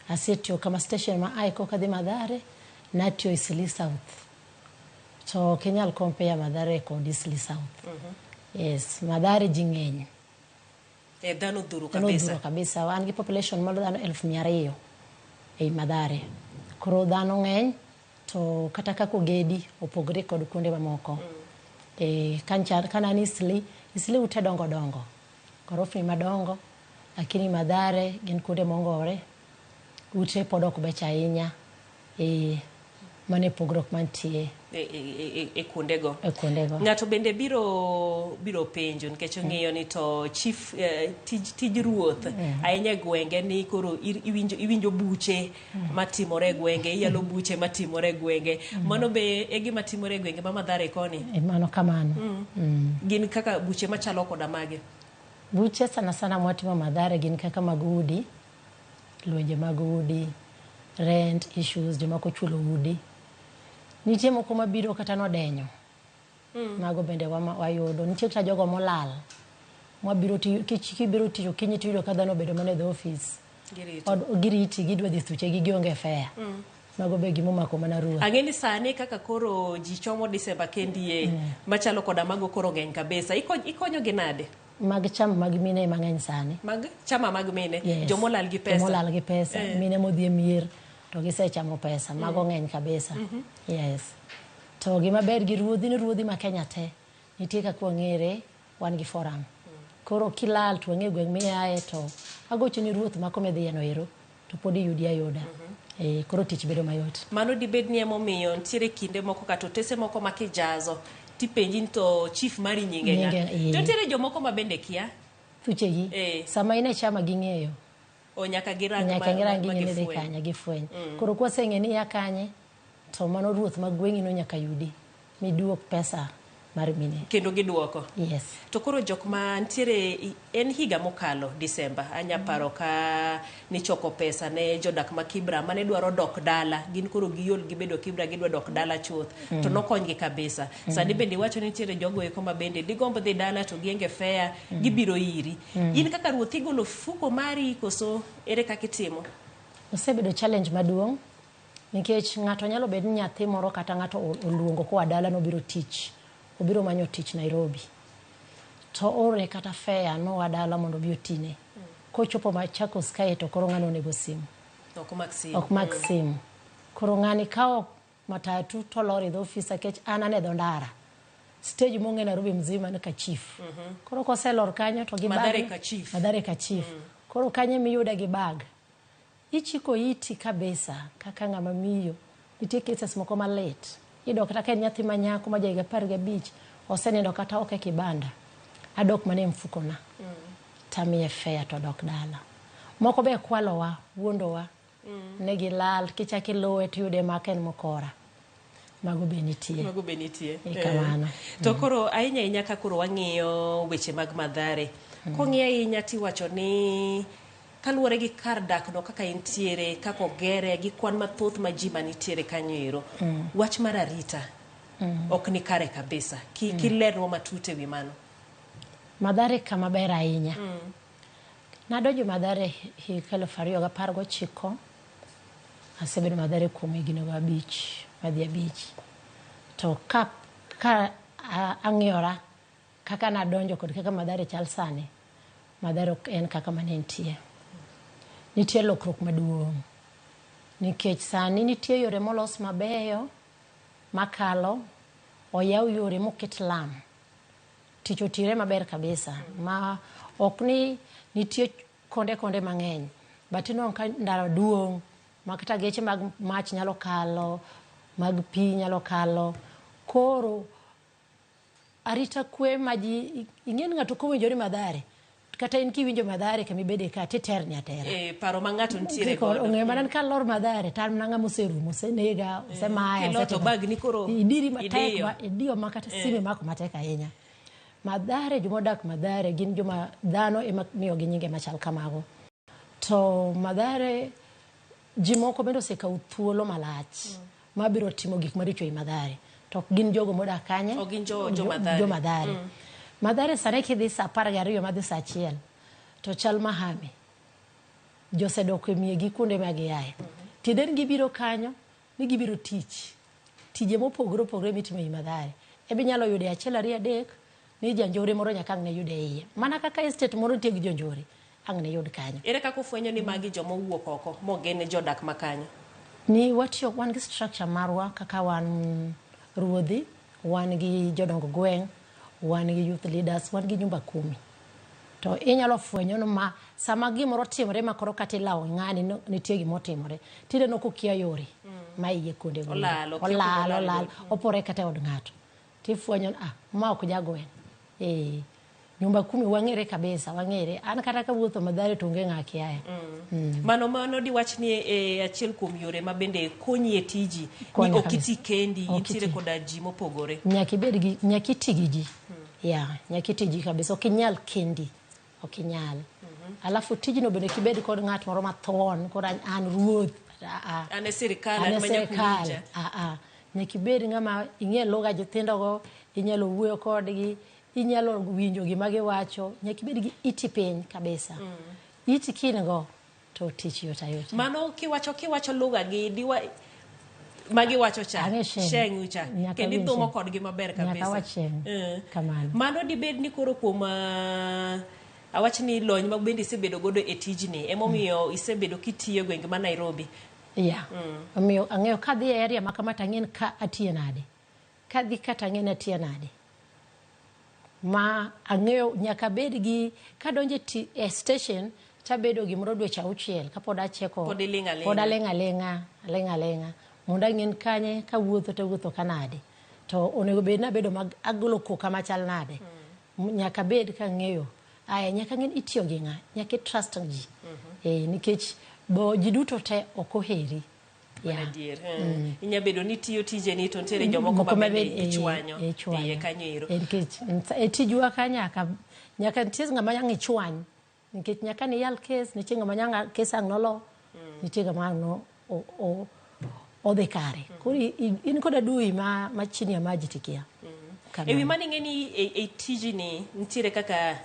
Asetiyo kama station ma ae koka dhi Mathare, natiyo Eastleigh South. To ok inyal compare Mathare kod Eastleigh South. Yes, Mathare ji ng'eny. E dhano odhuro Dhano kabisa. odhuro kabisa. Wan gi population malo dhano 200,000 ei Mathare. Koro dhano ng'eny to kata kaka ogedi opogore kod kuonde mamoko. Kana ni Eastleigh, Eastleigh ute dongo dongo. Gorofni madongo, lakini Mathare gin kuonde mongore. Ute pod ok becho ahinya. Mano e pogruok mantie e kuondego. E kuondego. Ng'ato bende biro penjo nikech ong'eyo ni to chief tij ruoth ahinya e gwenge ni koro iwinjo buche matimore e gwenge, iyalo buche matimore e gwenge. Mano be e gima timore e gwenge ma Mathare koni? Mano kamano. Gin kaka buche machalo koda mage? Buche sana sana mwatimo Mathare gin kaka mag udi, lwenje mag udi, rent issues, jomoko chulo udi. Nitie moko mabiro kata nodenyo. Mago bende wayudo. Nitie kata jogo molal. Mwabiro kibiro tich okinyi tiyudo ka dhano obedo mana e the office. Girito. Giriti, gidwa dhi thuchegi gionge fare. Mago be gimomako mana ruoth. Ang'e ni sani kaka koro ji chomo Disemba kendie, machalo koda mago koro ng'eny kabisa. Ikonyo gi nade? Mag chama mag mine mang'eny sani. Mag chama mag mine? Yes. Jomolal gi pesa. Jomolal gi pesa. Mine modhi e mier to gisechamo pesa. Mago ng'eny kabisa. Yes. To gima ber gi ruodhi ni ruodhi ma Kenya te nitie kaka wang'ere, wan gi forum. Koro kilal to wang'e gweng' miaye to agocho ni ruoth ma koma idhiye no ero to pod iyudi ayuda. Koro tich bedo mayot. Mano dibed ni emomiyo nitiere kinde moko kata otese moko ma kijazo tipenji ni to chief mari nyinge ng'a? Nyinge, To nitiere jomoko ma bende kia. Thuchegi. Sama in e chama ging'eyo. O nyaka girang Nyaka girang ma ging'e ni dhi gifweny. kanye, gifweny. Koro kwaseng'e ni ya kanye, to mano ruoth ma gweng'i no nyaka yudi miduok pesa mar mine. Kendo giduoko. Yes. To koro jok ma nitiere en higa mokalo Disemba, anya paro ka nichoko pesa ne jodak ma Kibra mane dwaro dok dala, gin koro giol gibedo Kibra gidwa dok dala chuth, to nokonygi kabisa. Sani bende iwacho ni nitiere jogo eko ma bende digomb dhi dala to gienge fare, gibiro iri. In kaka ruoth igolo fuko mari koso ere kaka itimo? Osebedo challenge maduong' nikech ng'ato nyalo bedo ni nyathi moro kata ng'ato oluongo koa dala nobiro tich, obiro manyo tich Nairobi. To oorne kata fare noa dala mondo obi otine. Kochopo Machakos kae to koro ng'ano onego simu. Ok mak simu. Ok mak simu. Koro ng'ani kawo matatu to lor e dho ofis nikech an ane dho ndara. Stage mong'e Nairobi mzima ni ka chief. Koro koselor kanyo to gi bag. Mathare ka chief. Mathare ka chief. Koro kanyo emiyude gi bag. Ichiko iti kabisa kaka ng'ama miyo. Nitie cases moko malit. Iyudo kata ka en nyathi ma nyako ma ja higa 15 osenindo kata ok e kibanda. Adok mana e mfukona. Tamiye fare to dok dala. Moko be kwalowa, wuondowa. Ne gilal, kichako iluwe tiyude ma ka en mokora. Mago be nitie. Mago be nitie. Kamano. To koro ahinya ahinya ka koro wang'iyo weche mag Mathare. Kong'i ahinya tiwacho ni kaluwore gi kar dak no kaka entiere, kaka ogere, gi kwan mathoth ma ji manitiere kanyo ero. Wach mar arita ok ni kare kabisa. Kilernwa matut e wi mano. Mathare kama ber ahinya. Nadonjo Mathare higa 2019. Asebedo Mathare kuom higni 5, madhi 5. To ka ang'iyora kaka nadonjo kod kaka Mathare chal sani, Mathare ok en kaka mane entie. Nitie lokruok maduong' nikech sani nitie yore molos mabeyo makalo, oyaw yore moket lam. Tich otire maber kabisa ma ok ni nitie konde mang'eny, but inwang'o ka ndara duong' ma kata geche mag mach nyalo kalo, mag pi nyalo kalo. Koro arita kwe ma ji ing'e ni ng'ato kowinjore Mathare, kata in kiwinjo Mathare kama ibede ka titerni atera. Paro ma ng'ato nitiere godo. Ong'eyo mana ni kalor Mathare to an mana ng'ama oserumo, osenega, osemaya, Kiloto osetimo. bag ni koro Idiri matek, idiyo. idiyo ma kata sime mako matek ahinya. Mathare, jomodak Mathare gin joma dhano ema miyogi nyinge machal kamago. To Mathare Ji moko bende osekawo thuolo malach mabiro timo gik maricho ei Mathare. To ok gin jogo modak kanye? Ok gin jo Mathare. Jo Mathare. Mathare sani kidhi saa 12 madhi saa 1 to chal mahame. Josedok e miegi kuonde ma giaye. Tiende ni gibiro kanyo ni gibiro tich. Tije mopogore opogore mitimo ei Mathare. Ebe inyalo yude 1 2 3 ni janjore moro nyaka ang' ne yude iye. Mana kaka estate moro nitie gi jonjore ang' ne yud kanyo. Ere kaka ufwenyo ni magi joma owuok oko mok gin jodak ma kanyo? Ni watiyo wan gi structure marwa kaka wan ruodhi, wan gi jodong gweng', wan gi youth leaders, wan gi nyumba kumi. To inyalo fwenyo ni ma sama gimoro timore ma koro kata ilawo ng'ani nitie gima otimore. Tineno kokia yore ma iye kuonde go. Olal, okia Olal, kuma olal, olal. opore kata e od ng'ato. Tifwenyo ni ma ok jagweng'. Nyumba kumi wang'ere kabisa, wang'ere. An kata kawuotho Mathare to onge ng'a kiaye. Mano diwach ni achiel kuom yore ma bende konyi e tiji ni Konya ok iti kabisa. kendi, Ok intiere iti. koda ji mopogore. Nyaka ibed gi, nyaka iti gi ji. Ya, nyaka iti ji kabisa. Ok inyal kendi. Ok inyal. Alafu tijno bende kibed kod ng'at moro mathuon, koro an ruoth. An e sirikal, An e an ma nyaka sirikal. uwinja. Nyaka ibed ng'ama ing'e lugha nyithindogo, inyalo wuoyo kodgi, inyalo winjo gima giwacho, nyaka ibed gi iti piny kabisa. Iti kin go to tich yot ayota. Mano kiwacho lugha gi diwa magiwacho cha, Ang'e sheng. sheng ucha, Nyaka kendo winj idhumo sheng. kodgi maber Nyaka kabisa. wach sheng. Kamano. Mano dibed ni koro kuom awach ni lony ma bende isebedo godo e tijni, emomiyo isebedo kitiyo e gwenge ma Nairobi. Yeah. Omiyo ang'eyo kadhi e area ma kama to ang'e ni ka atiyo nade. Kadhi kata ang'e ni atiyo nade. Ma ang'eyo nyaka bed gi kadonjo e station tabedo gimoro dweche 6 kapod acheko. Pod iling' aling'a. Pod aling' aling'a, aling' aling'a. Mondo ang'e ni kanye kawuotho tawuotho kanade. To onego bed ni abedo mag agolo koka machal nade. Nyaka bed kang'eyo. Aya, nyaka ng'e ni itiyo gi ng'a, nyaka i trust ji. Nikech bo ji duto te ok oheri. Mano adier. Inya bedo ni tiyo tijeni to nitiere jomoko Moko ma ma bende bende, ichwanyo ichwanyo. iye kanyo ero. Nikech e tijwa ka nyaka nitie ng'ama nyang' ichwany. Nikech nyaka ni yal kes, nitie ng'ama nyang' kes ang' nolo, nitie ng'ama ang' no odhi kare. Koro in kod adui ma chini ya maji tikia. Kamano. E wi mano ing'e ni e tijni nitiere kaka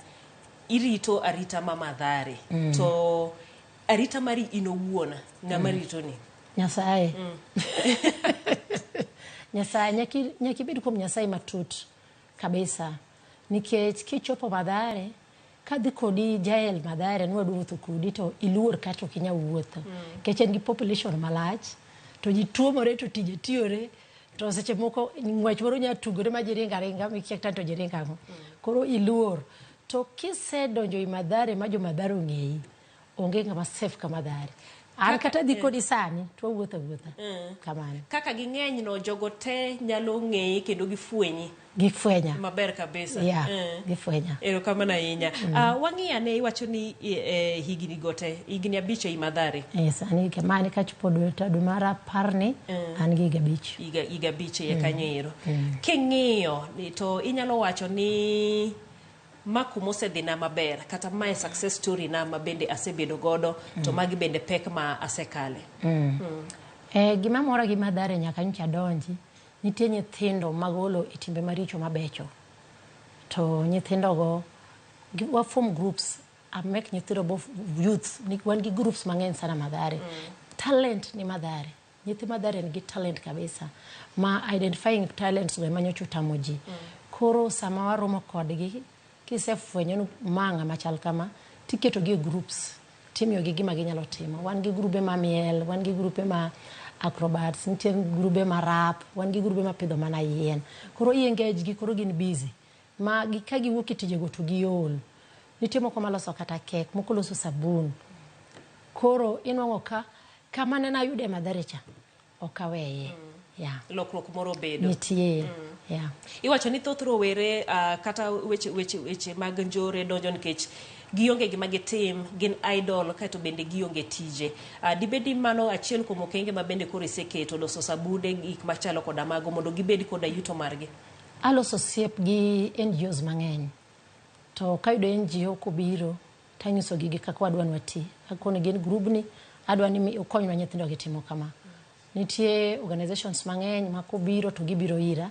irito arita ma Mathare. To arita mari in owuon, ng'ama rito ni? Nyasaye. Nyasaye, nyaka ibed kuom Nyasaye matut kabisa. Nikech kichopo Mathare, kadhi kodi jael Mathare nwadwa wuotho kodi to iluor kata ok inyal wuotho. Nikech en gi population malach, to ji tuomore to tije tiyore, to seche moko ng'wech moro nyalo tugore ma ji ringo aringa, mikia kata to ji ringo ang'o. Koro iluor. To kisedonjo i Mathare ma jo Mathare ong'eyi, onge ng'ama safe ka Mathare. An kata dhi kodi sani, to wawuotho awuotha. Kamano. Kaka ging'eny no, jogo te nyalo ng'eyi kendo gifwenyi. Gifwenya. Maber kabisa. Yeah, gifwenya. Erokamano ahinya. Wang'i ane iwacho ni higni go te, higni 5 ei Mathare. Sani kamani kachopo dwe mar 10 ni, an gi higa 5. Higa 5 e kanyo ero. King'iyo to inyalo wacho ni ma kuma osedhina maber, kata mae success story na ma bende asebedo godo, to magi bende pek ma asekale. Gima mora gi Mathare nyaka nyocha donji, nitie nyithindo magolo e timbe maricho mabecho. To nyithindogo, wa form groups, amek nyithindo both youth, wan gi groups mang'eny sana Mathare. Talent ni Mathare. Nyithi Mathare nigi talent kabisa. Ma identifying talents go ema nyocha otamo ji. Koro sama waromo kodgi, kisefwenyo ni ma ng'ama chal kama, tiketogi e groups, timiyogi gima ginyalo timo. Wan gi grube ma miel, wan gi grube ma acrobats, nitie grube ma rap, wan gi grube ma pidho mana yien. Koro i engage gi, koro gin busy. Ma ka giwuok e tijego to giol. Nitie moko maloso kata kek, moko loso sabun. Koro inwang'o ka kama nene ayude Mathare cha, ok aweye. Yeah. Lokruok moro obedo. Nitie. Yeah. Iwacho ni thoth rowere kata weche mag njore donjo nikech gionge gima gitim, gin idle, kaeto bende gionge tije. Dibed ni mano achiel kuom okenge ma bende koro iseketo, loso sabunde, gik machalo koda mago, mondo gibed koda yuto margi? Aloso osiep gi NGOs mang'eny. To kayudo NGO kobiro, tanyisogi gi kaka wadwa ni wati. Akoni gin grubni, Adwa ni ukonywa nyithindo gi timo kama. Nitie organizations mang'eny ma kobiro to gibiro ira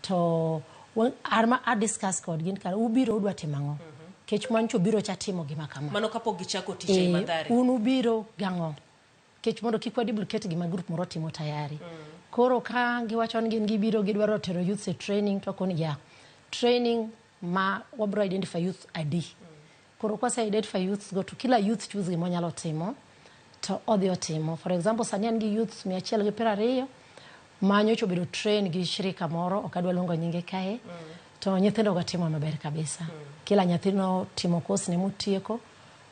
to a discuss kodgi ni kara ubiro udwa timo ang'o. Kech mancho biro cha timo gima kama. Mano kapok gichako tich ei Mathare. Un ubiro gang'o? Kech mondo kik waduplicate gima group moro timo tayari. Koro ka giwacho ni gin gibiro gidwaro tero youths e training to akoni ya. Training ma wabro identify youth adi. Koro kwase identify youths go to kila youth choose gima onyalo timo to odhi otimo. For example, sani an gi youths 120 ma nyocha obedo train gi shirika moro, ok adwa luongo nyinge kae. To nyithindo go timo maber kabisa. Kila nyathi notimo course ne motieko.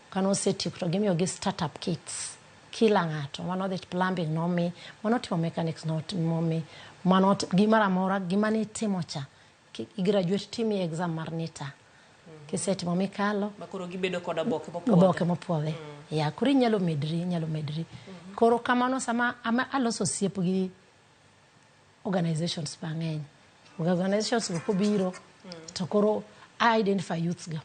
Kane osetieko to gimiyo gi startup kits. Kila ng'ato mano dhi plumbing nomi, mano timo mechanics nomi, mano gimoro amora gima nitimo cha. I graduate timi exam mar NITA. Kisetimo mikalo Ma koro gibedo kod oboke mopuodhi. Oboke mopuodhi. Ya, koro inyalo medri, inyalo medri. Koro kamano sama aloso osiep gi organizations mang'eny. Organizations go kobiro to koro I identify youths go.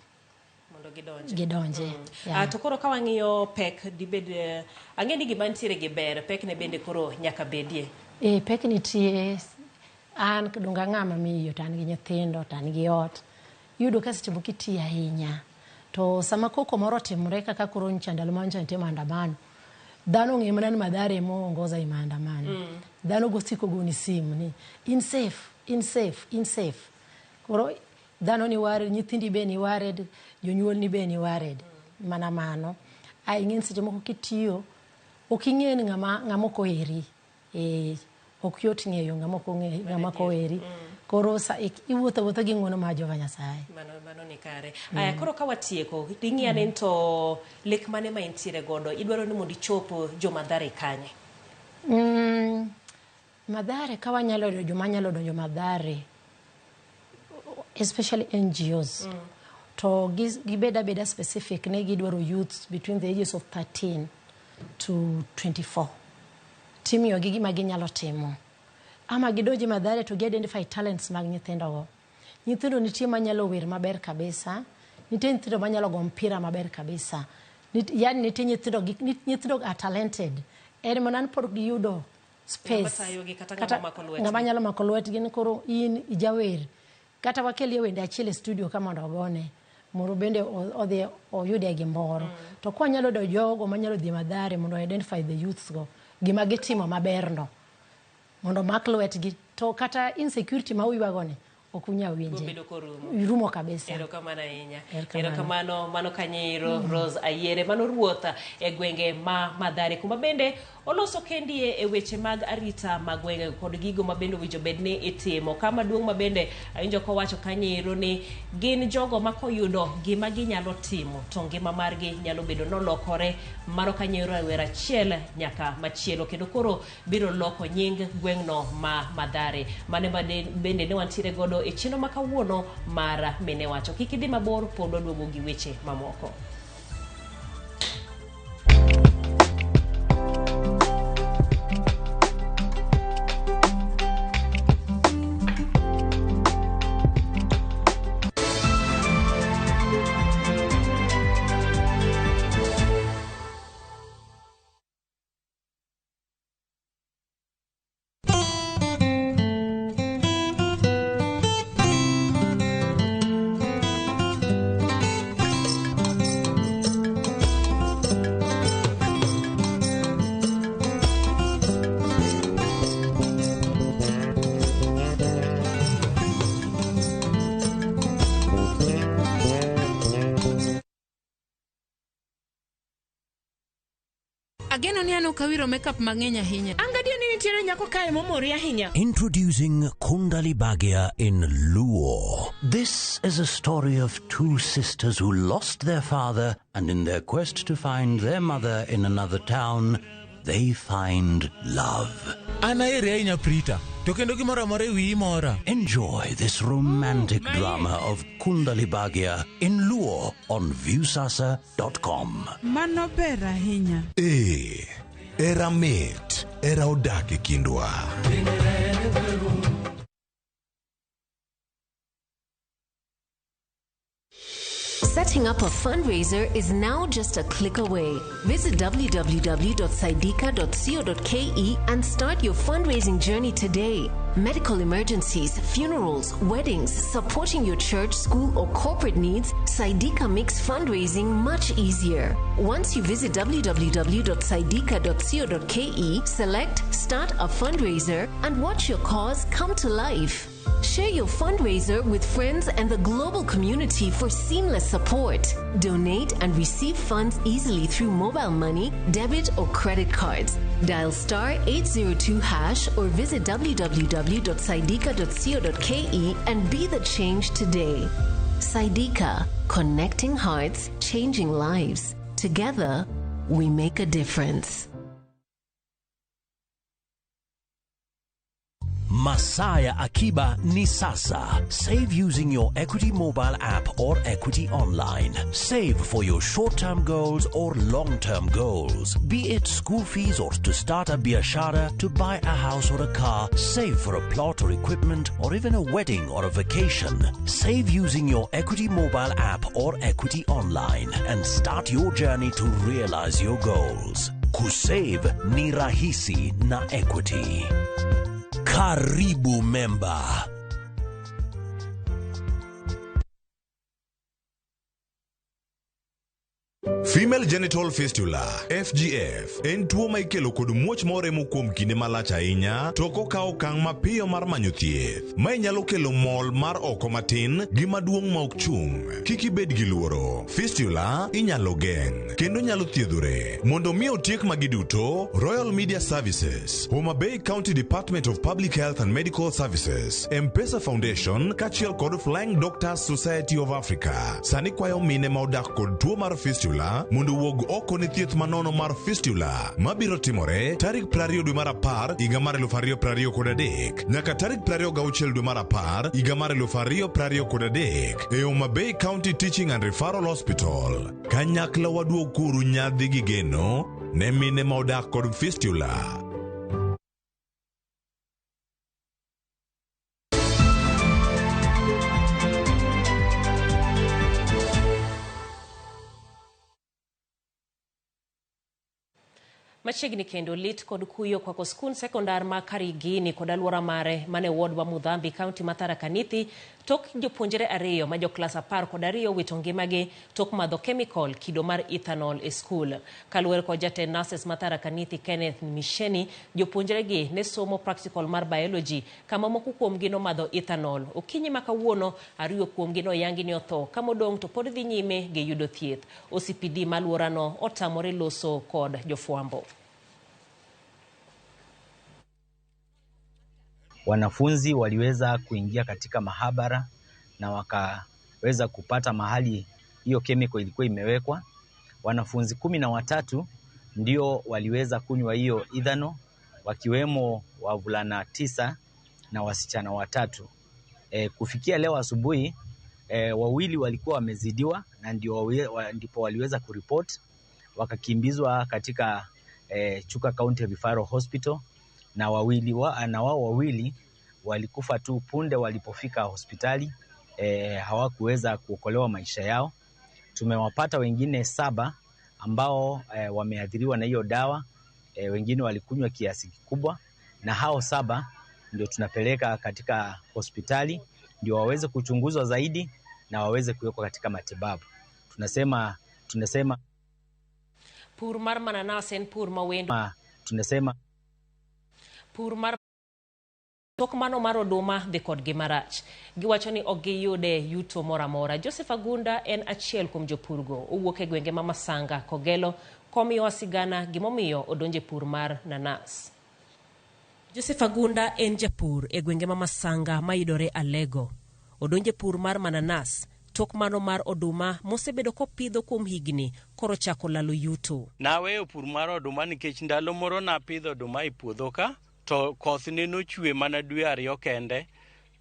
Mondo gidonje. Gidonje. Yeah. To koro ka wang'iyo pek dibed ang'e ni gima nitiere gi ber, pek ne bende koro nyaka bedie. E, pek nitie. An donga ng'ama miyo to an gi nyithindo to an gi ot. Iyudo ka seche moko itiyo ahinya. To sama koko moro otimore kaka koro ncha ndalo ma ncha nitie maandamano, dhano ong'eyo mana ni Mathare ema ongoza i maandamano. Dhano go siko goni simu ni in safe, in safe, in safe. Koro dhano ni worried, nyithindi be ni worried, jonyuol ni be ni worried. Mana mano. Ai ing'e ni seche moko kitiyo, ok ing'e ni ng'ama ok oheri. E, ok yot ng'eyo ng'ama ok ong'e ng'ama ok oheri. Koro iwuotho awuotha gi ng'uono mar Jehova Nyasaye. Mano ni kare. Aya, koro ka watieko, ding'i ane to lek mane ma intiere godo? Idwaro ni mondo ichop jo Mathare kanye? Mathare ka wanyalo yudo joma nyalo donjo Mathare, especially NGOs, to gibed abeda specific ne gidwaro youths between the ages of 13 to 24. Timiyogi gima ginyalo timo. Ama gidonji Mathare to gi identify talents mag nyithindogo. Nyithindo nitie manyalo wer maber kabisa, nitie nyithindo manyalo go mpira maber kabisa. Yani nitie nyithindo, nyithindo are talented. En mana ni pod giyudo space. Ng'ama tayogi kata ng'ama mako lwetgi. Ng'ama nyalo mako lwetgi ni koro in ijawer. Kata wakelie wende achiel e studio ka mondo ogone. Mondo bende odhi oyudie gimoro. To kwa nyalo yudo jogo manyalo dhi Mathare mondo identify the youths go. Gima gitimo maberno. Mondo mak lwetgi. To kata insecurity ma uywago ni, ok unyal winje. Bobedo korumo. Rumo kabisa. Erokamano ahinya. Erokamano. Erokamano mano kanyero Rose Ayiere mano ruoth e gwenge ma Mathare kuma bende oloso kendie e weche mag arita mag gwenge kod gigo ma bende owinjo bed ni itimo. Kama duong' ma bende awinjo kowacho kanyero ni gin jogo ma koyudo gima ginyalo timo to ngima margi nyalo bedo nolokore mano kanyero e wer achiel nyaka machielo kendo koro biro loko nying gweng'no ma Mathare. Mane bende ne wantiere godo e chenro ma kawuono mar Mine Wacho. Kik idhi mabor, pod waduogo gi weche mamoko. Ageno ni an ok awiro makeup mang'eny ahinya. An gadier ni nitiere nyako kae momori ahinya. Introducing Kundali Bhagya in Luo. This is a story of two sisters who lost their father, and in their quest to find their mother in another town, they find love. An aheri ahinya Prita, to kendo gimoro amora e wiyi mora. Enjoy this romantic drama of Kundali Bhagya in Luo on Viusasa.com. Mano ber ahinya. Ee, era mit, era odak e kindwa. Setting up a fundraiser is now just a click away. Visit www.saidika.co.ke and start your fundraising journey today. Medical emergencies, funerals, weddings, supporting your church, school, or corporate needs, Saidika makes fundraising much easier. Once you visit www.saidika.co.ke, select Start a Fundraiser and watch your cause come to life. Share your fundraiser with friends and the global community for seamless support. Donate and receive funds easily through mobile money, debit, or credit cards. Dial star 802 hash or visit www.saidika.co.ke and be the change today. Saidika, connecting hearts, changing lives. Together, we make a difference. Masaya Akiba ni sasa. Save using your Equity mobile app or Equity online. Save for your short-term goals or long-term goals. Be it school fees or to start a biashara, to buy a house or a car, save for a plot or equipment, or even a wedding or a vacation. Save using your Equity mobile app or Equity online and start your journey to realize your goals. Kusave ni rahisi na Equity. Karibu member. Female genital fistula FGF en tuo ma ikelo kod muoch moremo kuom kinde malach ahinya to ok okaw okang' mapiyo mar manyo thieth. Mae nyalo kelo mol mar oko matin gi maduong' ma ok chung'. Kik ibed gi luoro. Fistula inyalo geng' kendo nyalo thiedhore. Mondo mi otiek magi duto, Royal Media Services, Homa Bay County Department of Public Health and Medical Services, M-Pesa Foundation kaachiel kod Flying Doctors Society of Africa sani kwayo mine ma odak kod tuo mar fistula mondo owuog oko ne thieth manono mar fistula mabiro timore tarik 20 dwe mar 10 higa mar 2023 nyaka tarik 26 dwe mar 10 higa mar 2023 e Homa Bay County Teaching and Referral Hospital. Kanyakla waduog kuru nyadhi gi geno ne mine ma odak kod fistula. Machiegni kendo lit kod kuyo kwako skund sekondar ma Karigini kod alwora mare mane ward wa Mudhambi, kaunti ma Tharaka Nithi, tok jopuonjre ariyo ma joklas 12 wito ngimagi tok madho kemikol kido mar ethanol e skul. Kaluwore kod jatend nurses ma Tharaka Nithi Kenneth Misheni, jopuonjregi ne somo practical mar biology kama moko kuomgi nomadho ethanol. Okinyi ma kawuono, ariyo kuomgi noyangi ni otho, kamodong' to pod dhi nyime gi yudo thieth. OCPD ma alworano otamore loso kod jofwambo. Wanafunzi waliweza kuingia katika mahabara na wakaweza kupata mahali hiyo chemical ilikuwa imewekwa. Wanafunzi 13 ndio waliweza kunywa hiyo ethanol, wakiwemo wavulana 9 na wasichana 3. Kufikia leo asubuhi, wawili walikuwa wamezidiwa na ndipo waliweza kuripoti, wakakimbizwa katika Chuka County Referral Hospital, na wao wawili walikufa tu punde walipofika hospitali. Hawakuweza kuokolewa maisha yao. Tumewapata wengine 7 ambao wameathiriwa na hiyo dawa. Wengine walikunywa kiasi kikubwa, na hao 7 ndio tunapeleka katika hospitali ndio waweze kuchunguzwa zaidi na waweze kuwekwa katika matibabu. Tunasema pur mar mananas en pur mawendo. Tunasema pur mar tok mano mar oduma dhi kodgi marach. Giwacho ni ok giyude yuto moro amora. Joseph Agunda en achiel kuom jopurgo. Owuok e gwenge ma Masanga, Kogelo, komiyowa sigana gimomiyo odonje pur mar nanas. Joseph Agunda en japur e gwenge ma Masanga mayudore Alego. Odonje pur mar mananas tok mano mar oduma mosebedo kopidho kuom higni koro chako lalo yuto. Naweyo pur mar oduma nikech ndalo moro napidho oduma e puodho ka, to koth ne nochwe mana dwe 2 kende,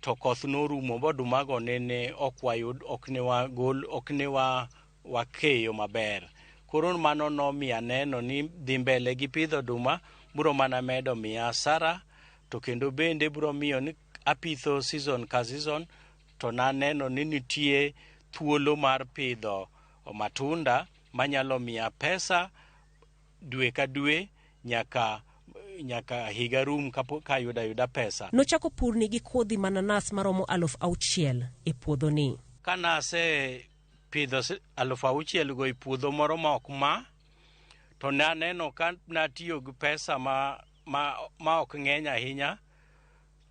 to koth norumo boduma go nene ok wayud, ok ne wagol, ok ne wakeyo maber. Koro mano nomiya neno ni dhi mbele gi pidho oduma biro mana medo miya hasara, to kendo bende biro miyo ni apitho season ka season, to naneno ni nitie thuolo mar pidho matunda manyalo miya pesa dwe ka dwe nyaka higa rum ka ayudo pesa. Nochako purni gi kodhi mananas maromo 6,000 e puodhoni. Kanase pidho 6,000 go e puodho moro ma ok ma, to naneno ka natiyo gi pesa ma ok ng'eny ahinya.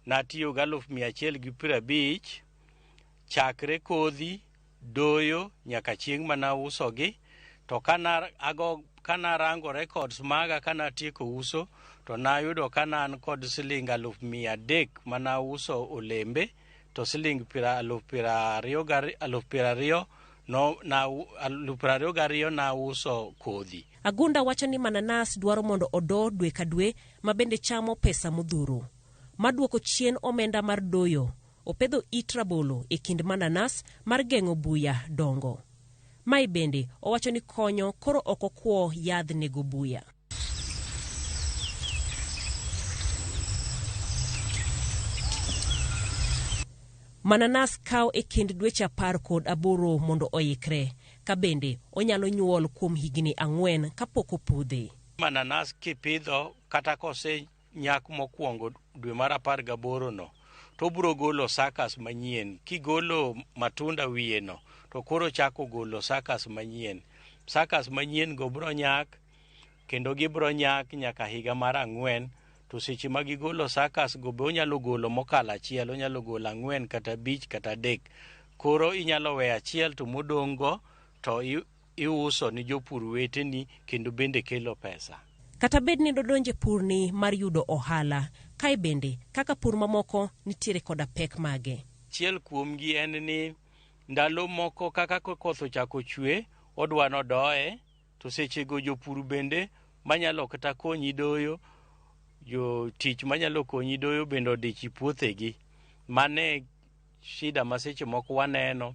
Natiyo gi 150,000 chakre kodhi doyo nyaka chieng' manausogi. To kana rango records maga kanatieko uso, to nayudo ka an kod siling 300,000 manauso olembe, to siling 22,000 nauso kodhi. Agunda wacho ni mananas dwaro mondo odo dwe ka dwe, ma bende chamo pesa modhuro. Maduoko chien omenda mar doyo, opedho it rabolo e kind mananas mar geng'o buya dongo. Mae bende owacho ni konyo koro ok okwo yadh nego buya. Mananas kawo e kind dweche 18 mondo oikre, ka bende onyalo nyuol kuom higni 4 kapok opudhe. Mananas kipidho kata kose nyak mokwongo dwe mar 18 no, to biro golo sakas manyien. Kigolo matunda wiye no, to koro chako golo sakas manyien. Sakas manyien go biro nyak, kendo gibiro nyak nyaka higa mar 4. To seche ma gigolo sakas go be onyalo golo mokalo achiel, onyalo golo 4 kata 5 kata 3. Koro inyalo weyo achiel to modong' go to iuso ni jopur weteni, kendo bende kelo pesa. Kata bed ni dodonje purni mar yudo ohala, kae bende kaka pur mamoko nitiere koda pek mage. Achiel kuomgi en ni ndalo moko kaka koth ochako chwe, odwa nodoye, to sechego jopur bende manyalo kata konyi doyo, jotich manyalo konyi doyo bende odich e puothegi. Mane shida ma seche moko waneno.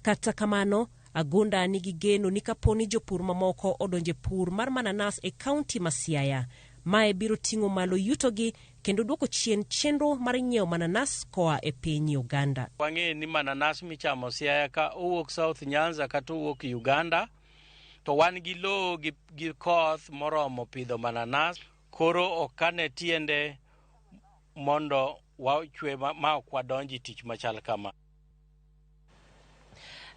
Kata kamano, Agunda nigi geno ni kapo ni jopur mamoko odonje pur mar mananas e kaunti ma Siaya, mae biro ting'o malo yutogi kendo duoko chien chenro mar nyiewo mananas koa e piny Uganda. Wang'eyo ni mananas michamo Siaya ka owuok South Nyanza kata owuok Uganda, to wan gi lowo gi koth moromo pidho mananas. Koro ok ane tiende mondo wachwe ma ok wadonji tich machal kama.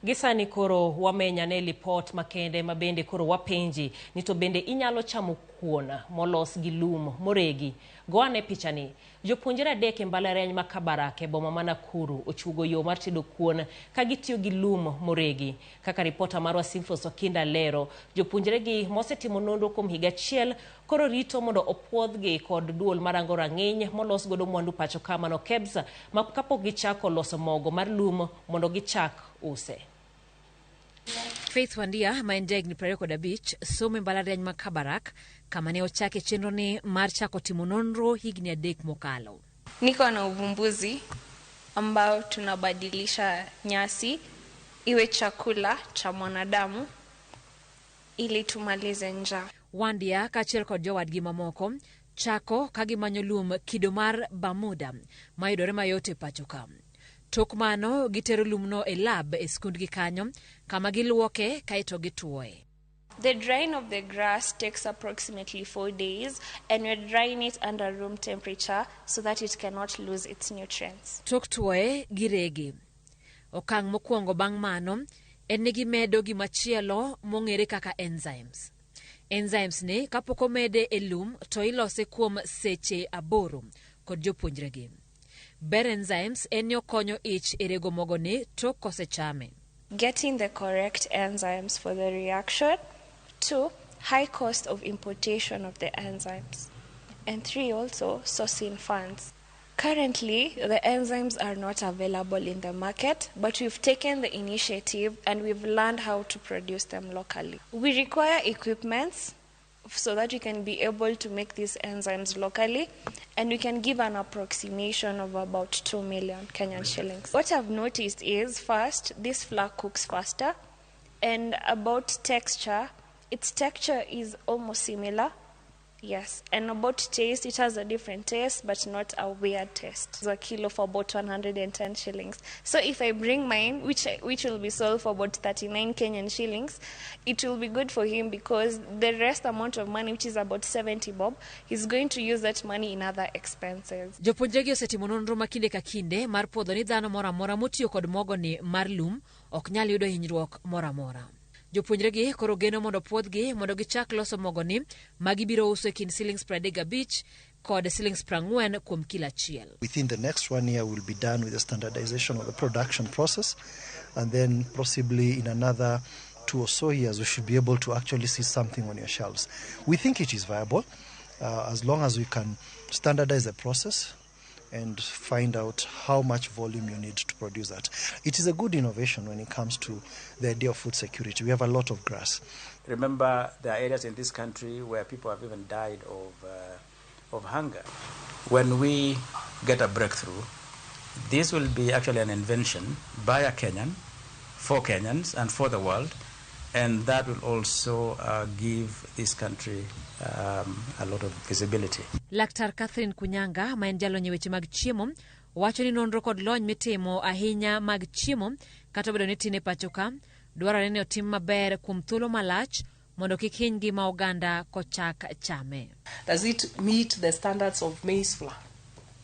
Gisani koro wamenya ne lipot makende ma bende koro wapenji ni to bende inyalo chamo kuon molos gi lum moregi. Go ane pichani. Jopuonjre 3 e mbalariany ma Kabarak e boma ma Nakuru ochuogo yo mar tedo kuon ka gitiyo gi lum moregi. Kaka ripota marwa Simfos Okinda lero, jopuonjre gi mosetimo nonro kuom higa achiel koro rito mondo opuodhgi kod duol marango rang'iny molos godo mwandu pacho ka mano KEBS ma kapok gichako loso mogo mar lum mondo gichak use. Faith Wandia ma en jahigni 25 somo e mbalariany ma Kabarak kama ne ochake chenro ni mar chako timo nonro higni 3 mokalo. Niko na uvumbuzi ambao tunabadilisha nyasi iwe chakula cha mwanadamu ili tumalize njaa. Wandia kaachiel kod jowadgi mamoko chako ka gimanyo lum kido mar Bermuda mayudore mayot e pacho ka. Tok mano gitero lumno e lab e skundgi kanyo kama giluoke kaeto gituoye. The drying of the grass takes approximately 4 days, and we're drying it under room temperature so that it cannot lose its nutrients. Tok tuoye girege. Okang' mokwongo bang' mano en ni gimedo gimachielo mong'ere kaka enzymes. Enzymes ni kapok omede e lum to ilose kuom seche 8 kod jopuonjregi. Ber enzymes en ni okonyo ich e rego mogoni tok kosechame. Getting the correct enzymes for the reaction. 2, high cost of importation of the enzymes. And 3, also sourcing funds. Currently, the enzymes are not available in the market, but we've taken the initiative and we've learned how to produce them locally. We require equipments so that we can be able to make these enzymes locally, and we can give an approximation of about 2 million Kenyan shillings. What I've noticed is, first, this flour cooks faster, and about texture, its texture is almost similar. Yes, and about taste, it has a different taste, but not a weird taste. It's a kilo for about 110 shillings. So if I bring mine, which will be sold for about 39 Kenyan shillings, it will be good for him because the rest amount of money, which is about 70 bob, he's going to use that money in other expenses. Jopuonjregi osetimo nonro ma kinde ka kinde mar puodho ni dhano moro amora motiyo kod mogoni mar lum ok nyal yudo hinyruok moro amora. Jopuonjregi koro geno mondo puodhgi mondo gichak loso mogoni ma gibiro uso e kind shillings 35 kod shillings 40 kuom kilo achiel. Within the next 1 year, we'll be done with the standardization of the production process, and then possibly in another 2 or so years, we should be able to actually see something on your shelves. We think it is viable as long as we can standardize the process and find out how much volume you need to produce that. It is a good innovation when it comes to the idea of food security. We have a lot of grass. Remember, there are areas in this country where people have even died of hunger. When we get a breakthrough, this will be actually an invention by a Kenyan, for Kenyans and for the world, and that will also give this country a lot of visibility. Laktar Catherine Kunyanga, ma en jalony e weche mag chiemo, wacho ni nonro kod lony mitimo ahinya mag chiemo kata obedo ni tin e pacho ka, dwarore ni otim maber kuom thuolo malach mondo kik hiny ngima oganda kochak chame. Does it meet the standards of maize flour?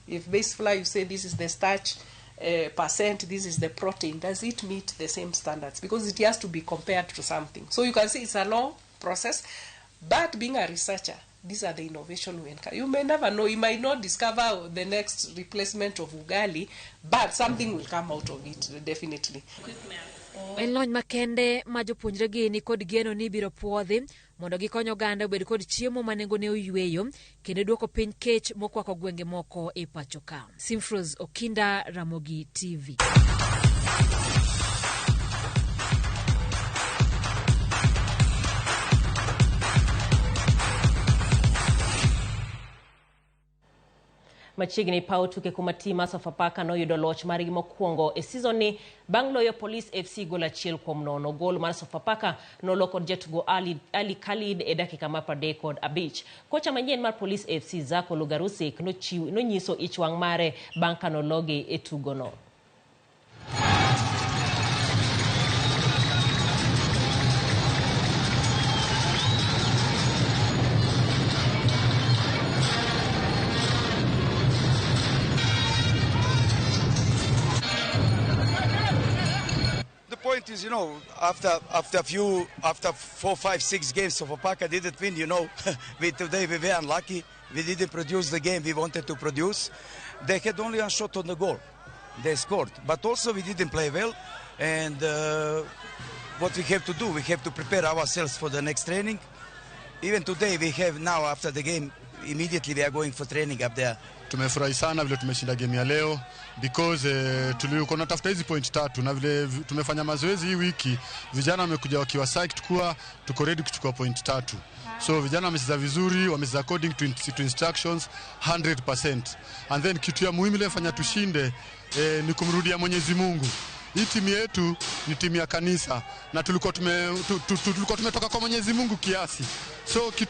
If maize flour, you say this is the starch percent, this is the protein, does it meet the same standards? Because it has to be compared to something. So you can see it's a long process, but being a researcher, these are the innovation we encounter. You may never know, you might not discover the next replacement of ugali, but something will come out of it, definitely. En lony makende ma jopuonjregi ni kod geno ni ibiro puodhi mondo gikony oganda obed kod chiemo ma nengone oyweyo kendo duoko piny kech mokwako gwenge moko e pacho ka. Simfros Okinda, Ramogi TV. Machiegni paw tuke kuma tim mar Sofapaka noyudo loch margi mokwongo e season ni bang' loyo Police FC gol 1-0. Gol mar Sofapaka nolo kod jatugo Ali Khalid e dakika mar 35. Kocha manyien mar Police FC Zako Lugarusik nonyiso ich wang' mare bang' kanologi e tugono. Point is, you know, after 4, 5, 6 games Sofapaka didn't win, you know. Today we were unlucky. We didn't produce the game we wanted to produce. They had only one shot on the goal. They scored. But also we didn't play well. And what we have to do, we have to prepare ourselves for the next training. Even today we have now after the game, immediately we are going for training up there. Tumefurahi sana vile tumeshinda game ya leo because tulikuwa tunatafuta hizi point 3 na vile tumefanya mazoezi hii wiki vijana wamekuja wakiwa psyched kuwa tuko ready kuchukua point 3. So vijana wamecheza vizuri, wamecheza according to instructions 100%. And then kitu ya muhimu ile fanya tushinde ni kumrudia Mwenyezi Mungu. Hii timu yetu ni timu ya kanisa na tulikuwa tumetoka kwa Mwenyezi Mungu kiasi. So kitu